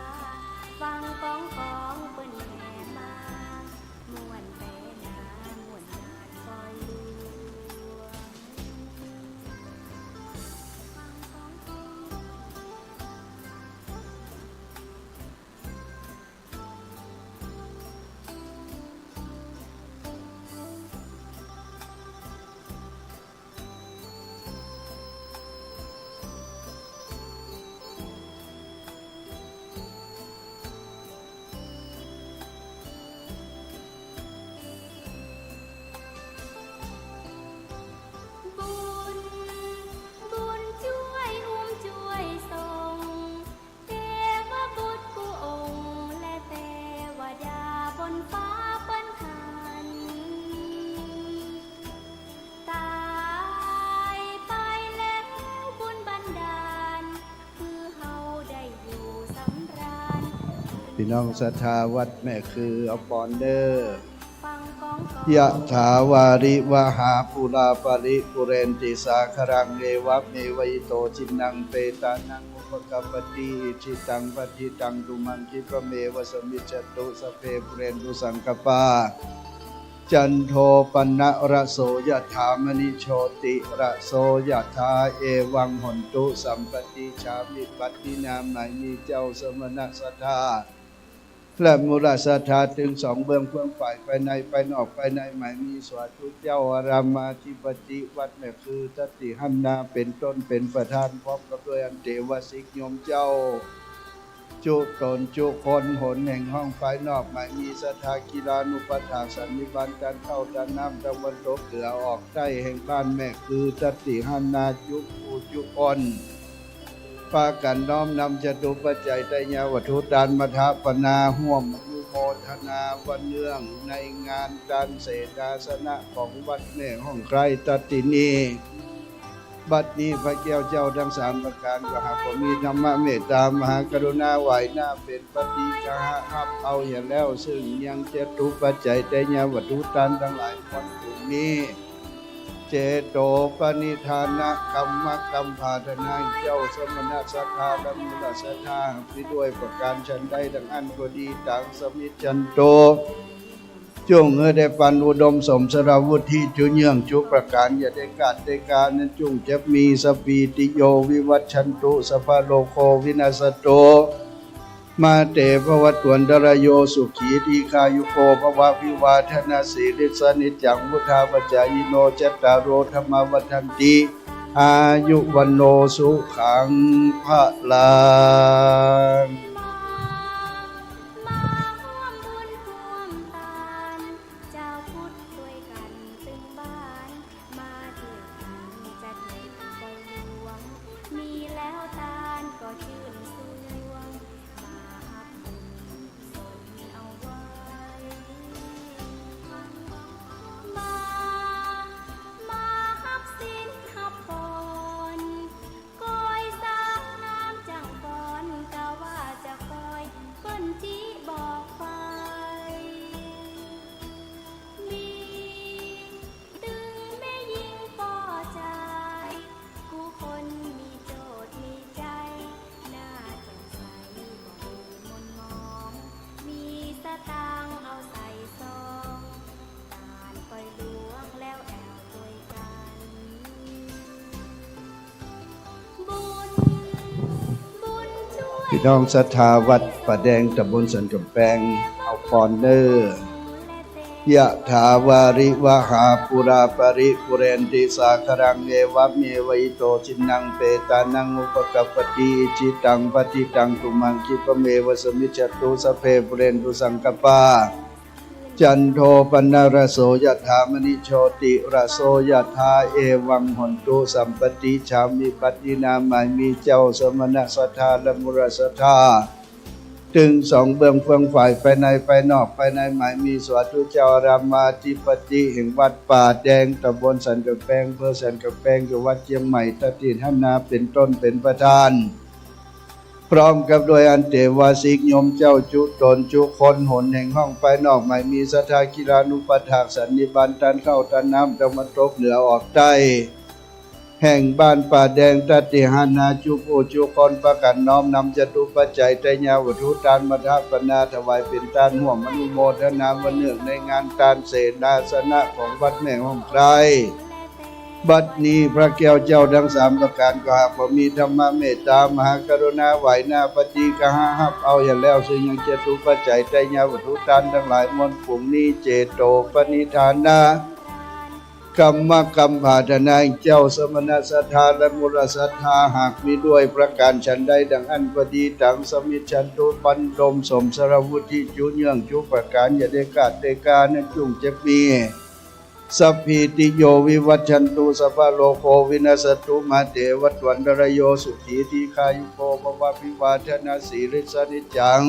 ฟังก้องก๋องเปิ้นแห่มา ม่วนแต๊นา ม่วนนาปอยหลวง บุญ บุญจ้วยอุ้มจ้วยส่ง เตวบุตรกู้องค์ และเตวดาบนฟ้าเปิ้นหัน ต๋ายไปแล้วบุญบันดาล หื้อเฮาได้อยู่สำราญ ปี้น้องศรัทธาวัดแม่คือ เอาปอนเน่อ ยะถาวาริวหาปูราปะริปูเรนติสาคารัง เอวะเมวะอิโต ทินนังเปตานัง อุปะกัปปะติ อิจฉิตัง ปัตถิตัง ตุมัง คิปะเมวะ สะมิชฌะตุ สัพเพ ปูเรนตุ สังกัปปา จันโท ปันนะ ระโส ยะถา มะณิ โชติ ระโส ยะถา เอวัง โหนตุ สัมปะติ ฉามิ บัดนี้นา หมายมีเจ้าสมณะศรัทธา และมุหละศรัทธาตึงสองเบื้องเฟือง ฝ่ายภายใน ภายนอก ภายใน หมายมีสาธุเจ้า อารามอธิปติวัดแม่คือ ทัตติหันนา เป๋นต้น เป๋นประธาน พร้อมกับด้วยอันเตวสิกโยมเจ้า จุ๊ต๋นจุ๊คน หนแห่งห้องภายนอก หมายมีศรัทธา กีฬานุปัฏฐากสันนิบาต ตานเข้าตานน้ำ ตะวันตกเหนือออกใต้ แห่งบ้านแม่คือ ทัตติหันนา จุ๊ผู้จุ๊คน ปากั๋นน้อมนำจตุปัจจัย ไตรยวัตถุ ตานมาถะปนา ฮ่วมอนุโมทนาว่าเนื่องในงานตานเสนาสนะของวัดแม่ห้องใคล้ ทัตตินี บัดนี้พระแก้วเจ้าตังสามประก๋าน ก็หากว่ามีธรรมเมตต๋า มหากรุณา ไหว้หน้าเป๋นปาฏิกะหะ ฮับเอาเหียแล้ว ซึ่งยังจตุปัจจัยไตรยวัตถุตานตังหลาย วันพรุ่งนี้ เจโตปณิธานกรรมกำผาธนา เจ้าสมณะศรัทธาและมูลศรัทธา มีด้วยประก๋านฉันใดดังอั้นก็ดี ตังสมิจฉันตุ จุ่งหื้อได้ปันอุดมสมสารวุฒิ จุเยื่องจุประก๋าน อย่าได้ขาดได้กา นั้นจุ่งจะมี สัพพีติโยวิวัชชันตุ สัพพะโรโควินัสสตุ มาเตภวัตวันตรายโย สุขีทีฆายุโกภวะ อภิวาทะนะสีลิสสะ นิจจังวุฑฒาปะจายิโน จัตตาโรธัมมาวัฑฒันติ อายุวัณโณสุขังพะลัง มาร่วมบุญร่วมตาน เจ้าพุทธช่วยกั๋นตึงบ้าน มาเตื้อกั๋นจัดเฮ็ดปล่อยหลวง มีแล้วตานก็จื้นสวง มาฮับบุญสนเอาไว้ มา มาฮับศีลฮับปอน ก้อยสางน้ำจั้งปอน กาว่าจะก้อยเปิ้นจิบอกไป มีตึงแม่ญิงป้อจาย กู้คนมีโจทย์มีใจ๋ หน้าแจ่มใสบ่มีหม่นหมอง มีสตางค์เอาใส่ซอง ตานปล่อยหลวงแล้วแอ่วตวยกั๋น บุญ บุญช่วย พี่น้องศรัทธาวัดป่าแดง ตำบลสันก๋ำแปง เอาพรเน่อ ยะถาวาริวหาปูราปะริปูเรนติสาคารัง เอวะเมวะอิโตทินนังเปตานังอุปะกัปปะติ อิจฉิตังปัตถิตังตุมหังคิปะเมวะสะมิจฉตุ สัพเพปูเรนตุสังกัปปา จันโทปันนะระโสยะถา มะณิโชติระโสยะถา เอวังโหนตุสัพปะติ ชามิปัตถินา หมายมีเจ้าสมณะศรัทธาและมูลศรัทธา ตึงสองเบื้องเฟืองฝ่ายภายในภายนอก ภายในหมายมีสาธุเจ้าอารามอธิปติแห่งวัดป่าแดง ตำบลสันก๋ำแปง อำเภอสันก๋ำแปง จังหวัดเจียงใหม่ ตะติหันนา เป๋นต้นเป๋นประธาน พร้อมกับด้วยอันเตวาสิกโยมเจ้าจุ๊ต๋นจุ๊คน หนแห่งห้องภายนอกหมายมีศรัทธา กีฬานุปัฏฐากสันนิบาต ตานข้าวตานน้ำ ตะวันตกเหนือออกใต้ แห่งบ้านป่าแดง ตะติหันนา จุ๊ผู้จุ๊คน ปากั๋นน้อมนำจตุปัจจัยไตรยวัตถุตาน มาถปนาถวายเป๋นตาน ฮ่วมอนุโมทนาว่าเนื่องในงานตานเสนาสนะของวัดแม่ฮ่องไคล้ บัดนี้พระแก้วเจ้าตังสามประก๋าน ก็หากว่ามีธรรมเมตต๋า มหากรุณา ไหว้หน้าปาฏิกะหะ ฮับเอาเหียแล้ว ซึ่งยังจตุปัจจัยไตรยวัตถุตานตังหลาย วันพรุ่งนี้ เจโตปณิธานกรรมกำผาธนา เจ้าสมณะศรัทธาและมูลศรัทธา หากมีด้วยประก๋านฉันใดดังอั้นก็ดี ตังสมิจฉันตุ ปันอุดมสมสารวุฒิ จุเยื่องจุประก๋าน อย่าได้ขาดได้กา นั้นจุ่งจะมี สัพพีติโยวิวัชชันตุ สัพพะโรโควินัสสตุ มาเตภวัตวันตรายโย สุขีทีฆายุโกภวะ อภิวาทะนะสีลิสสะ นิจจัง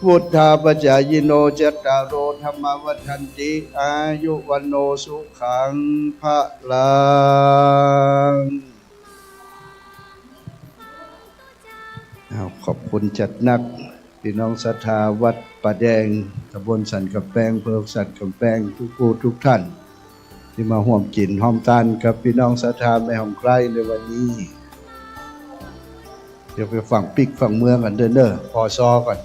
วุฑฒาปะจายิโน จัตตาโรธัมมาวัฑฒันติ อายุวัณโณสุขังพะลัง อ้าว ขอบคุณจัดนัก พี่น้องศรัทธาวัดป่าแดง ตำบลสันก๋ำแปง อำเภอสันก๋ำแปง กู้ๆ ทุกท่าน ตี้มาฮ่วมกิ๋นฮ่วมตานกับพี่น้องศรัทธาแม่ฮ่องไคล้ในวันนี้ เดี๋ยวไปฟั่งปิ๊กฟั่งเมืองกั๋นเน่อ เน่อ ปอซอก่อน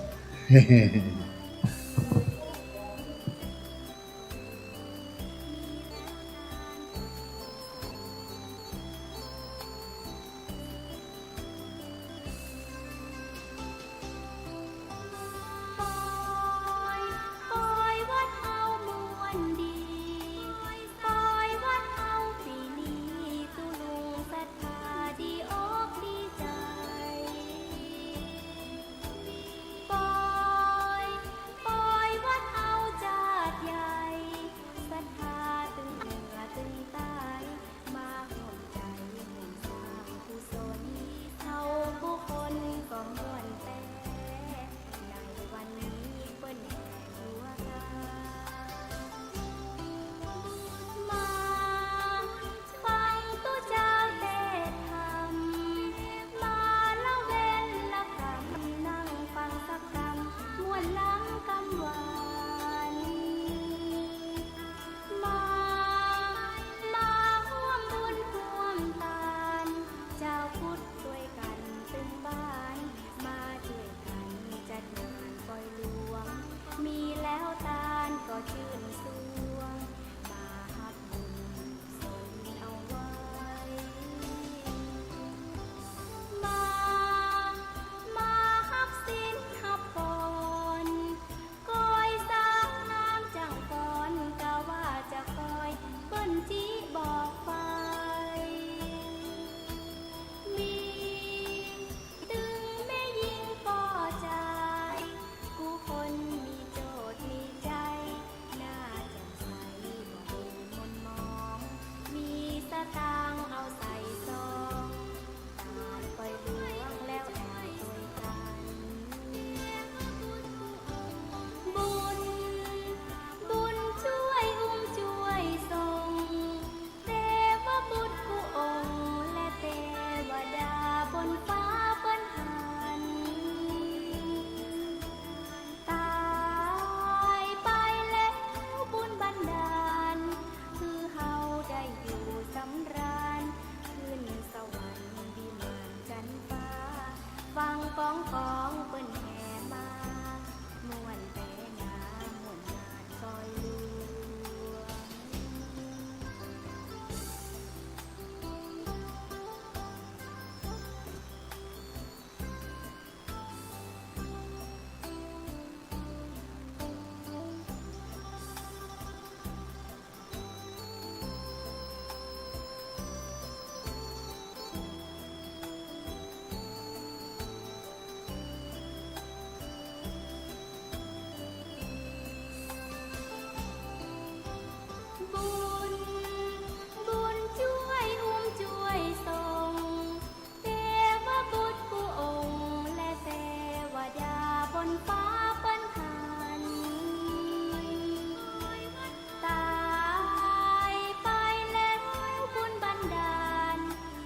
ของเปิ้นแห่มา ม่วนแต๊หนา ม่วนหน้านปอยหลวง บุญ บุญจ้วยอุ้มจ้วยส่ง เตวบุตรกู้องค์ และเตวดาบนฟ้าเปิ้นหัน ต๋ายไปแล้วบุญบันดาล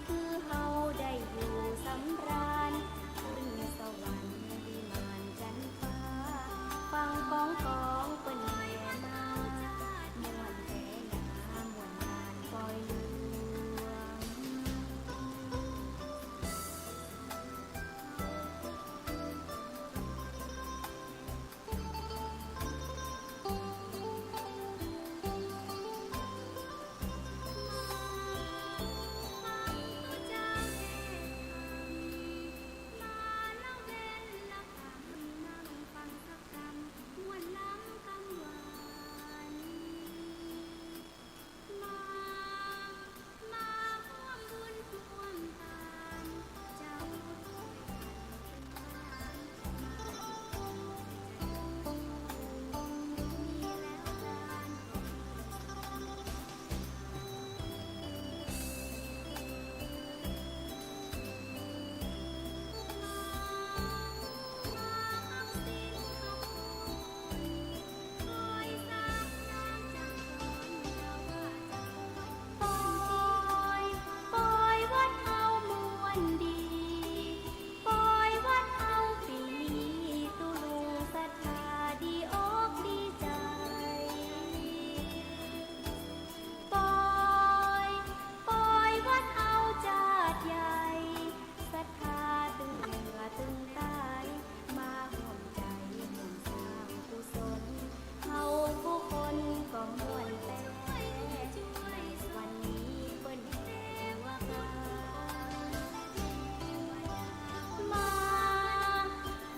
คือเฮาได้อยู่สำราญ ขึ้นสวรรค์วิมานจันฟ้า ฟังก้องของเปิ้นแห่มา ม่วนแต๊หนา ม่วนหน้านปอยหลวง มา มาร่วมบุญร่วมตาน เจ้าพุทธด้วยกันเถิด มีแล้วตานก็มีสอง มา มาฮับศีลฮับบุญ ปอยสร้างงามจักสอน เฮาว่าจักสอน ปอย ปอยวัดเฮาม่วนดี ปอยวัดเฮาปี๋นี้ ตุ๊ลุงศรัทธาดีอกดีใจ๋ ปอย ปอยวัดเฮาจาดใหญ่ ศรัทธาตึงเหนือตึงใต้ มาฮ่วมใจ๋ฮ่วมสร้างกุศล เฮากู้คนก็ม่วนแต๊ วันนี้เปิ้นแห่ว่ากัน มา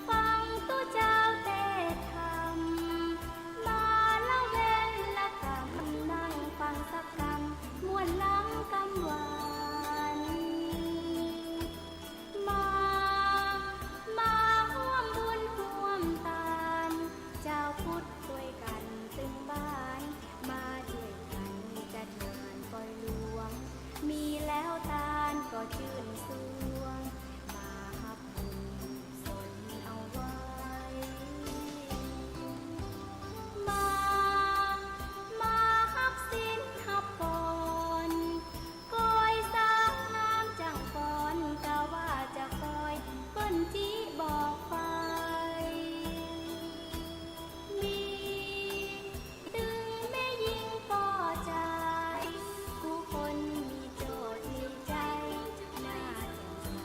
ฟังตุ๊เจ้าเตสน์ธรรม มาละเว้นละกำ นั่งฟังสักกำ ม่วนหนำกำหวาน มา มาฮ่วมบุญฮ่วมตาน เจ้าพุทธตวยกั๋นตึงบ้าน มาจ้วยกั๋นจัดงานปอยหลวง มีแล้วตานก็จื้นสวง มาฮับบุญสนเอาไว้ มา มาฮับศีลฮับปอน กอยสาวงามจังปอน กาว่าจะคอย เปิ้นจิบอกไป มีตึงแม่ญิงป้อจาย กู้คนมีโจทย์มีใจ๋ หน้าแจ่มใส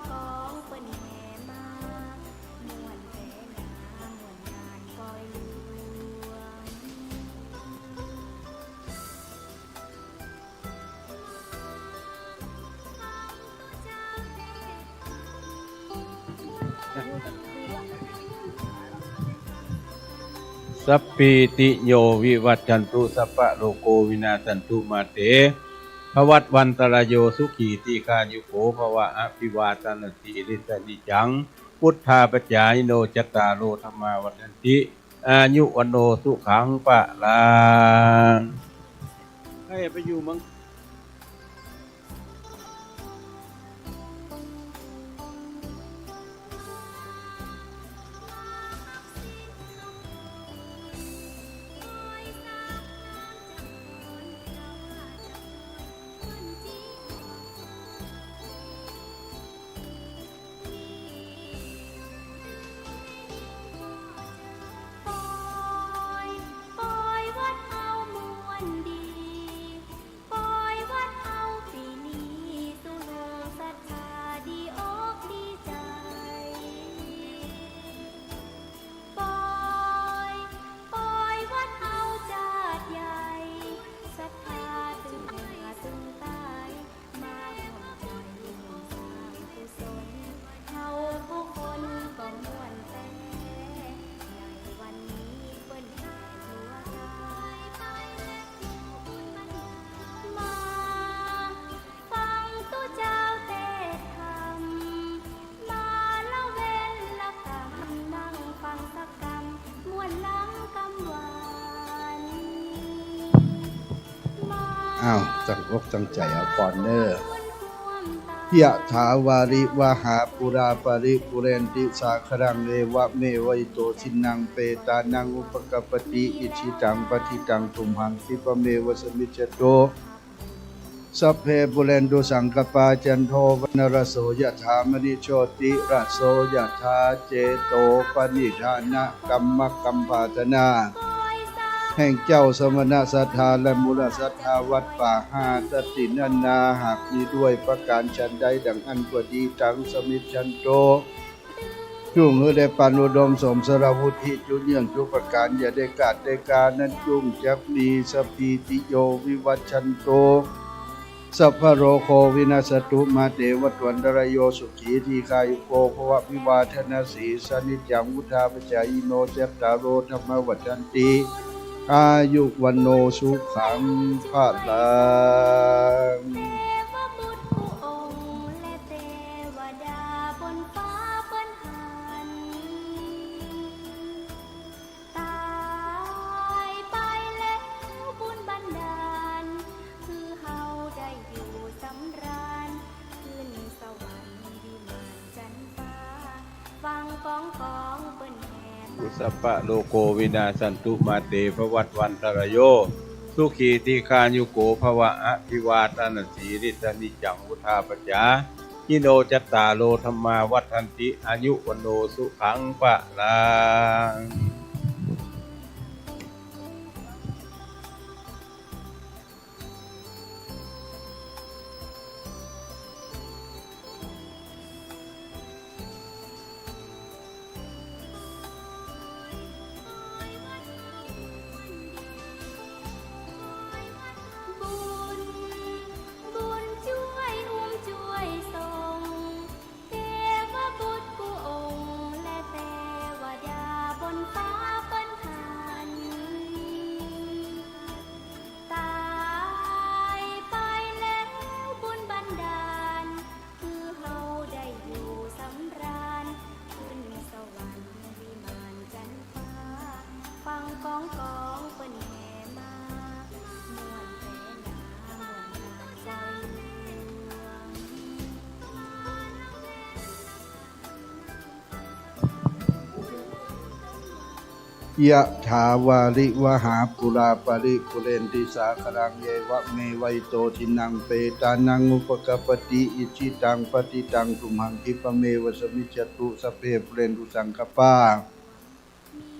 ของเปิ้นแห่มา ม่วนแต๊หนา ม่วนงานปอยหลวง สัพพีติโยวิวัชชันตุ สัพพะโรโควินาสสันตุ มาเต ภวัตวันตรายโย สุขีทีฆายุโกภวะ อภิวาทะนะสีลิสสะนิจจัง วุฑฒาปะจายิโน จัตตาโร ธัมมา วัฑฒันติ อายุ วัณโณ สุขัง พะลัง ให้ไปอยู่เมืองอ้าว ตั้งอกตั้งใจ๋เอาก่อนเน่อ ยะถาวาริวะหาปูราปะริปูเรนติสาคะรัง เอวะเมวะอิโต ทินนังเปตานังอุปะกัปปะติ อิจฉิตังปัตถิตัง ตุมหังคิปะเมวะสะมิจจตุ สัพเพปูเรนตุสังกัปปา จันโทปะนะระโส ยะถา มะณิโชติระโส ยะถา เจโตปะนิทานะ กัมมะกัมปะทานา แห่งเจ้าสมณะศรัทธา และมูลศรัทธาวัดป่าห้าตะตินันนา หากมีด้วยประก๋านฉันใดดั่งอั้นก็ดี ตังสะมิจฉันตุ จุ่งหื้อได้ปานอุดมสมสารวุฒิจุเยื่องจุประก๋าน อย่าได้ขาดได้กานั้นจุ่งจักมี สัพพีติโยวิวัชชันตุ สัพพะโรโควินัสสะตุ มาเต วัตวันตะรายโย สุขีทีฆายุโกภวะ อภิวาทะนะสีลิสสะนิจจัง วุฑฒาปะจายิโน จัตตาโร ธัมมา วัฑฒันติ อายุ วัณโณ สุขัง พะลัง เทวบุตรกู้องค์ และเทวดาบนฟ้าเปิ้นหัน ต๋ายไปแล้วบุญบันดาล หื้อเฮาได้อยู่สำราญ ขึ้นสวรรค์วิมานจันฟ้า ฟังก้องก๋องเปิ้นแห่มา สัพพะโรโควินาสสันตุ มาเต ภวัตวันตะรายโย สุขีทีฆายุโกภวะ อภิวาทะนะสีลิสสะนิจจัง วุฑฒาปะจายิโน จัตตาโร ธัมมา วัฑฒันติ อายุ วัณโณ สุขัง พะลังยะถาวาริวหาปูราปะริปูเรนติสาคะรัง เอวะเมวะอิโต ทินนังเปตานังอุปะกัปปะติ อิจฉิตังปัตถิตัง ตุมหังคิปะเมวะสะมิจจตุ สัพเพปูเรนตุสังกัปปา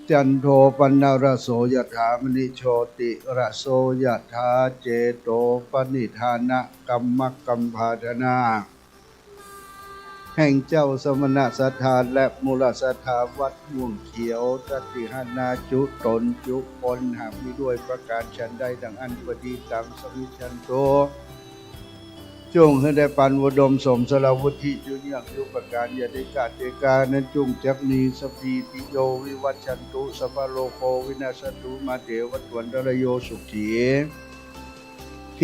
จันโทปะนะระโส ยะถา มะณิโชติระโส ยะถา เจโตปะนิทานะ กัมมะกัมปะทานา แห่งเจ้าสมณศาสดาและมูลศาสดาวัดม่วงเขียว ทัตติหนาจุต๋นจุคน หากมีด้วยประก๋านฉันใดดังอั้นก็ดี ตังสมิชชันตุ จุ่งหื้อได้ปันอุดมสมสารวุฒิ จุเยื้องจุประก๋านอย่าได้ขาดได้กา นั้นจุ่งจักมี สัพพีติโยวิวัชชันตุ สัพพะโรโควินัสสันตุ มาเตภวัตวันตรายโย สุขี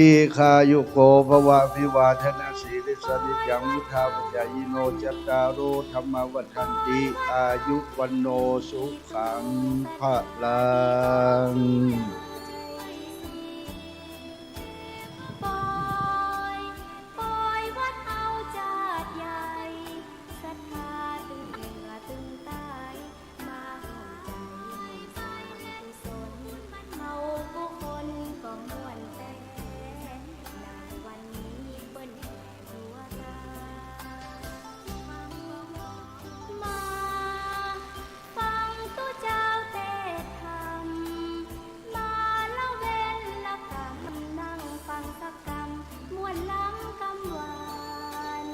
ทีฆายุโกภวะ อภิวาทะนะสีลิสสะ นิจจังวุฑฒาปะจายิโน จัตตาโรธัมมาวัฑฒันติ อายุวัณโณสุขังพะลัง ปอย ปอยวัดเฮาจาดใหญ่ ศรัทธาตึงเหนือตึงใต้ มาร่วมใจ๋ร่วมสร้างกุศล เฮากู้คนก็ม่วนแต๊ ในวันนี้เปิ้นแห่ มาฟังตุ๊เจ้าเตสน์ธรรม มาละเว้นละกำ นั่งฟังสักกำ ม่วนลำกำหวาน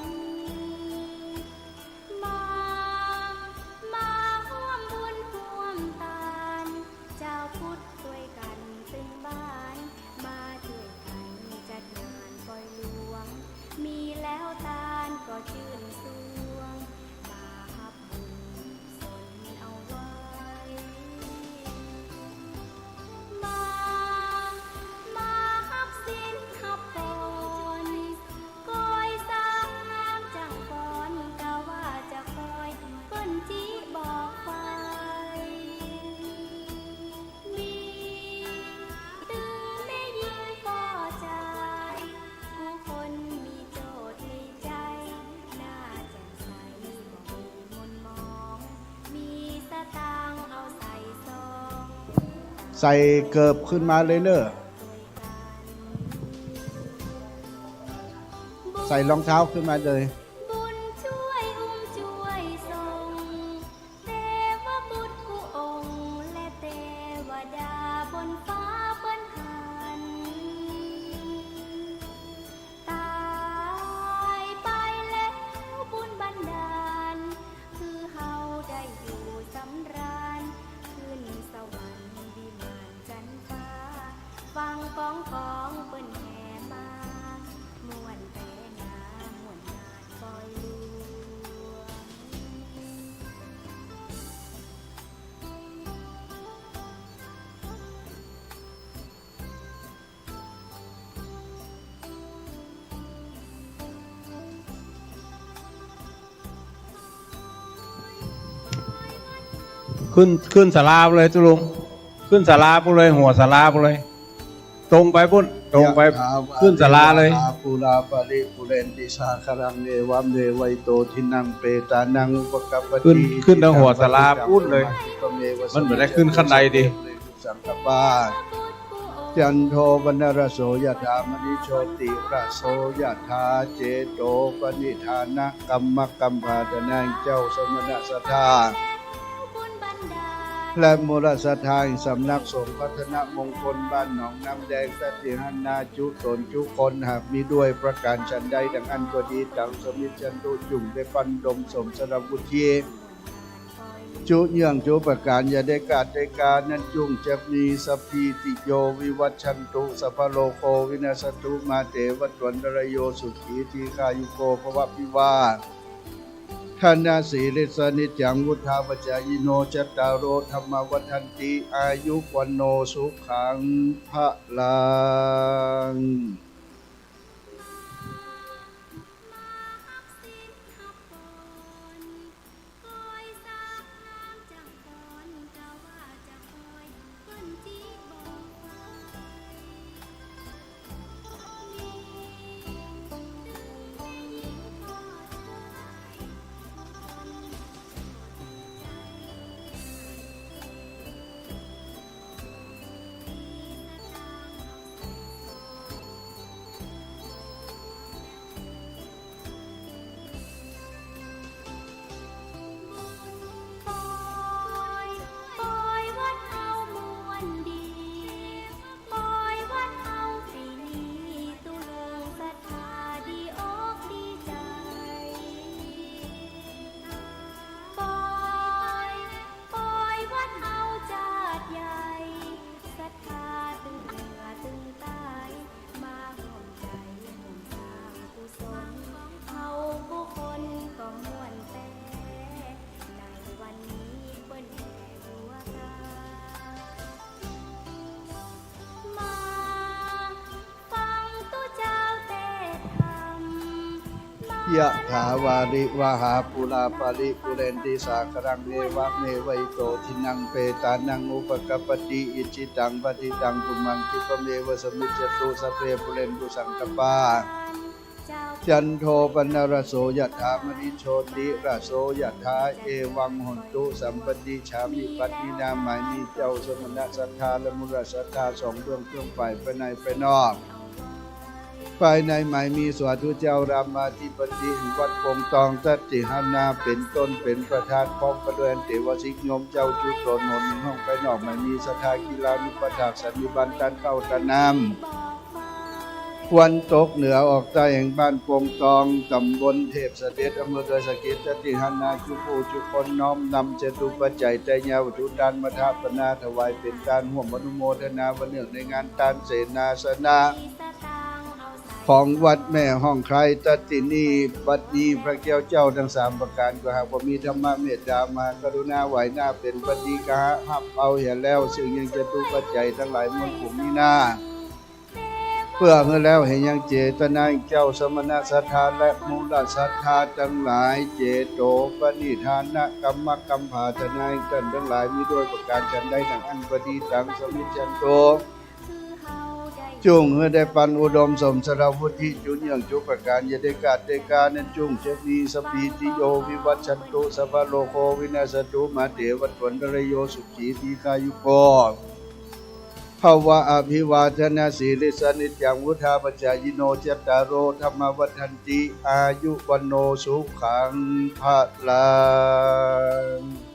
มา มาฮ่วมบุญฮ่วมตาน จาวพุทธตวยกั๋นตึงบ้าน มาจ้วยกั๋นจัดงานปอยหลวง มีแล้วตานก็จื้นสวง มาฮับบุญสนเอาไว้ มา มาฮับศีลฮับปอน ก้อยสร้างงามจั้งปอน กาว่าจะคอย เปิ้นจิบอกไป มีตึงแม่ญิงป้อจาย กู้คนมีโจ้ในใจ๋ หน้าแจ่มใสบ่มีหม่นหมอง มีสตางค์เอาใส่ซอง ใส่เกิบขึ้นมาเลยเน่อ ใส่รองเท้าขึ้นมาเลย บุญจ้วยอุ้มจ้วยส่ง เตวบุตรกู้องค์ และเตวดาบนฟ้าเปิ้นหัน ต๋ายไปแล้วบุญบันดาล คือเฮาได้อยู่สำราญ ขึ้นสวรรค์วิมานจันฟ้า ฟังก๋องก๋องเปิ้นแห่มา ม่วนแต๊นา ม่วนงานปอยหลวง ขึ้น ขึ้นศาลาไปเลยตุ๊ลุง ขึ้นศาลาไปเลย หัวศาลาไปเลย ตรงไปปุ้น ตรงไป ยะถาวา ขึ้นศาลาเลย ริวะหาปูราปะริปูเรนติสาคารัง เอวะเมวะอิโต ทินนังเปตานังอุปะกัปปะติ ขึ้น ขึ้นตรงหัวศาลาปุ้นเลย มันบ่ได้ขึ้นขั้นใดดิ สังกปปา จันโทปนรสโสยะถา มณิโชติรสโสยะถา เจโตปนิฏฐานะ กัมมะกัมปะทานะ เจ้าสมณศาสดา และมูลศาสดาแห่งสำนักสงฆ์พัฒนมงคลบ้านหนองน้ำแดง ทัตติหนาจุต๋นจุคน หากมีด้วยประก๋านฉันใดดังอั้นก็ดี ตังสมิชชันตุ จุ่งได้ปันอุดมสมสารวุฒิ จุเยื้องจุประก๋านอย่าได้ขาดได้กา นั้นจุ่งจักมี สัพพีติโยวิวัชชันตุ สัพพะโรโควินัสสันตุ มาเตภวัตวันตรายโย สุขีทีฆายุโกภวะ อภิวาทะนะสีลิสสะ นิจจังวุฑฒาปะจายิโน จัตตาโรธัมมาวัฑฒันติ อายุวัณโณสุขังพะลัง ยะถา วาริ วะหา ปูรา ปะริ ปูเรนติ สาคะรัง เอวะเมวะ อิโต ทินนัง เปตานัง อุปะกัปปะติ อิจฉิตัง ปัตถิตัง ตุมหัง คิปะเมวะ สมมิจจตุ สัพเพ ปูเรนตุ สังกัปปา จันโท ปัณณะระโส ยะถา มะณิ โชติระโส ยะถา เอวัง โหนตุ สัพปะ ปัตติชฌามิ ปัตตินา หมายมีเจ้าสมณะศรัทธา และมูลศรัทธาสองเบื้อง เบื้องฝ่ายภายในภายนอก ภายในหมายมีสาธุเจ้ารามาธิปติแห่งวัดโป่งตอง ทัตติหานา เป๋นต้น เป๋นประธาน พร้อมกันด้วยอันเตวสิกโยมเจ้าจุ๊ตน หนหนึ่งห้องภายนอกหมายมีศรัทธา กีฬานุปัฏฐาก สันนิบาต ต้านเข้าต้านน้ำ วันตกเหนือออกใต้แห่งบ้านโป่งตอง ตำบลเทพเสด็จ อำเภอดอยสะเก็ด ทัตติหานา จุ๊ผู้จุ๊คน น้อมนำจตุปัจจัย ไตรยวัตถุ ตานมาทะปนา ถวายเป๋นตานฮ่วมอนุโมทนา ว่าเนื่องในงานตานเสนาสนะ ของวัดแม่ฮ่องไคร้ ทัตตินี บัดนี้พระแก้วเจ้าทั้งสามประก๋าน ก็หากว่ามีธรรมะเมตตามหากรุณา ไหว้หน้าเป๋นปฏิกหะ ฮับเอาเหียแล้ว ซึ่งยังจตุปัจจัยตังหลายมวลฝูงนี้นา เปื้อหื้อแล้วแหงยังเจตนาแห่งเจ้าสมณะศรัทธา และมูลศรัทธาตังหลาย เจโตปณิธานกรรมกัมปาถนาแห่งต้านตังหลาย มีด้วยประก๋านฉันใดดั่งอั้น ปฏิตัง สมมิจฉันตุ จุ่งหื้อได้ปันอุดมสมสารวุฒิ จุเยื่องจุประก๋าน อย่าได้ขาดได้คลาดนั้นจุ่ง ชะนี สะพีติโย วิวัชชันตุ สัพพะโรโค วินัสสันตุ มาเต วัตวันตะรายโย สุขี ทีฆายุโก ภะวะ อะภิวาทะนะสีลิสสะ นิจจัง วุฑฒาปะจายิโน จัตตาโร ธัมมา วัฑฒันติ อายุ วัณโณ สุขัง พะลัง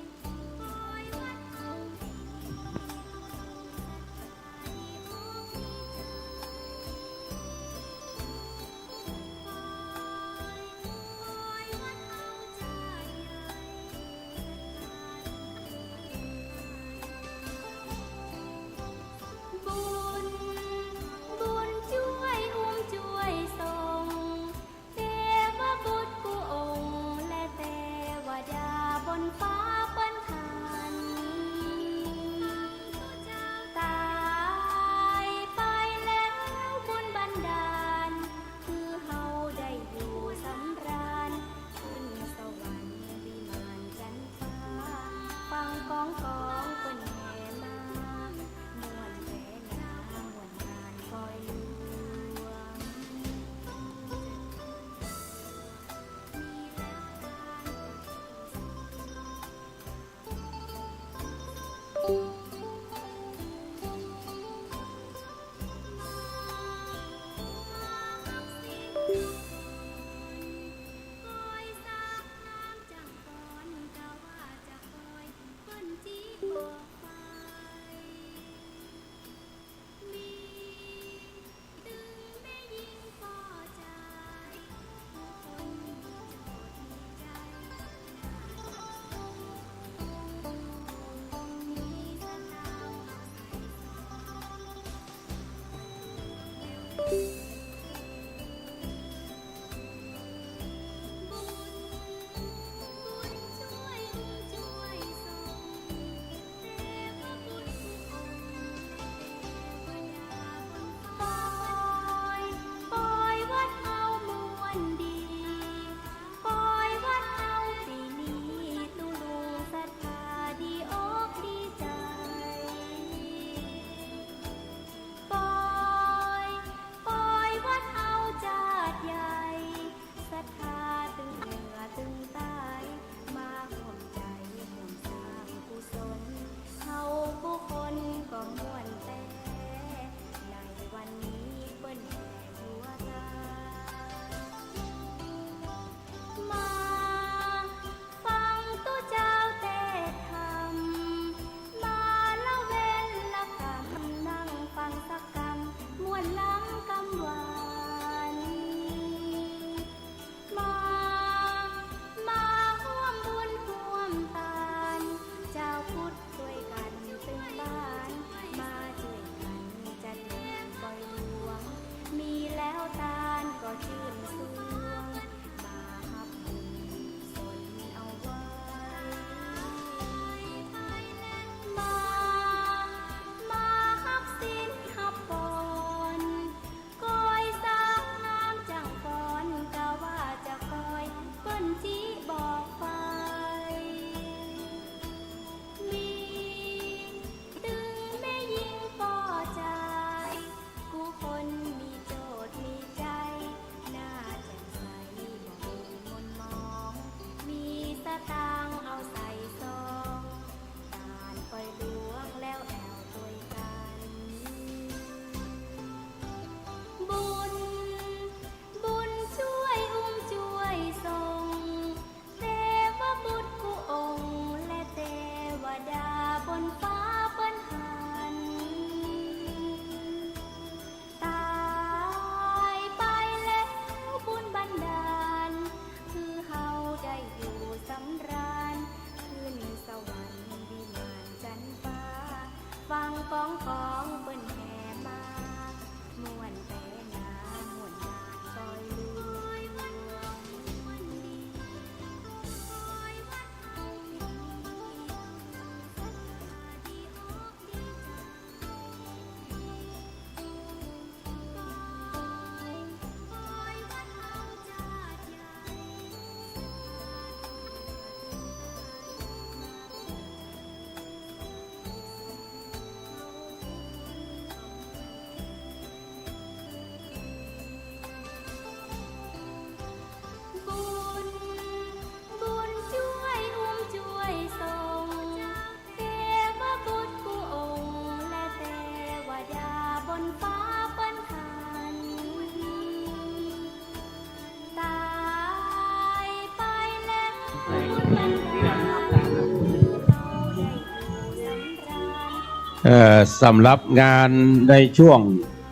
เอ่อ สำหรับงานในช่วง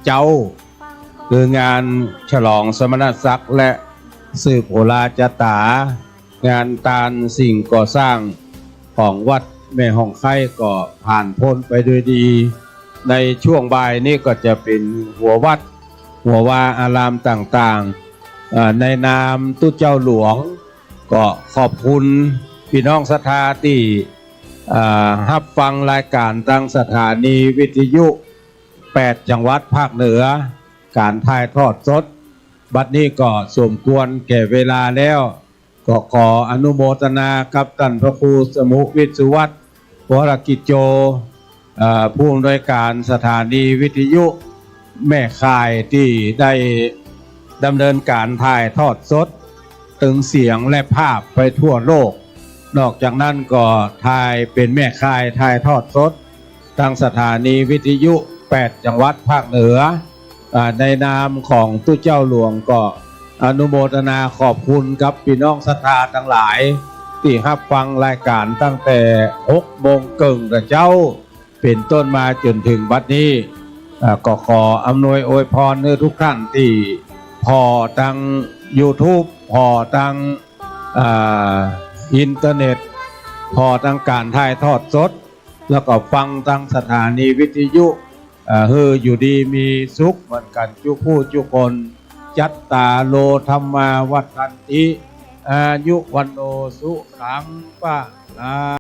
เจ๊า คืองานฉลองสมณศักดิ์และสืบโหราจาต๋า งานตานสิ่งก่อสร้างของวัดแม่ฮ่องไคร้ก็ผ่านพ้นไปด้วยดี ในช่วงบ่ายนี้ก็จะเป๋นหัววัด หัววาอารามต่างๆ เอ่อ ในนามตุ๊เจ้าหลวง ก็ขอบคุณปี้น้องศรัทธาตี้ เอ่อ ฮับฟังรายก๋านตางสถานีวิทยุแปดจังหวัดภาคเหนือ ก๋านถ่ายทอดสด บัดนี้ก็สมควรแก่เวลาแล้ว ก็ขออนุโมทนากับต้านพระครูสมุห์ วิศวัฒน์ วรกิจโจ เอ่อ ผู้อำนวยก๋านสถานีวิทยุแม่ข่ายตี้ได้ดำเนินก๋านถ่ายทอดสด ตึงเสียงและภาพไปทั่วโลก นอกจากนั้นก็ถ่ายเป๋นแม่ข่ายถ่ายทอดสด ตางสถานีวิทยุแปดจังหวัดภาคเหนือ อ่า ในนามของตุ๊เจ้าหลวงก็อนุโมทนาขอบคุณกับปี้น้องศรัทธาตังหลาย ตี้ฮับฟังรายก๋านตั้งแต่หกโมงเกิ่งต๋อนเจ๊า เป๋นต้นมาจ๋นเถิงบัดนี้ อ่า ก็ขออำนวยอวยพรหื้อทุกท่านตี้ผ่อตางยูทูบ ผ่อตาง อ่า อินเทอร์เน็ต ผ่อตางก๋านถ่ายทอดสด แล้วก็ฟังตางสถานีวิทยุ อ่า หื้ออยู่ดีมีสุขเหมือนกั๋นจุผู้จุคน จัตตาโร ธัมมา วัฑฒันติ อายุ วัณโณ สุขัง พะลัง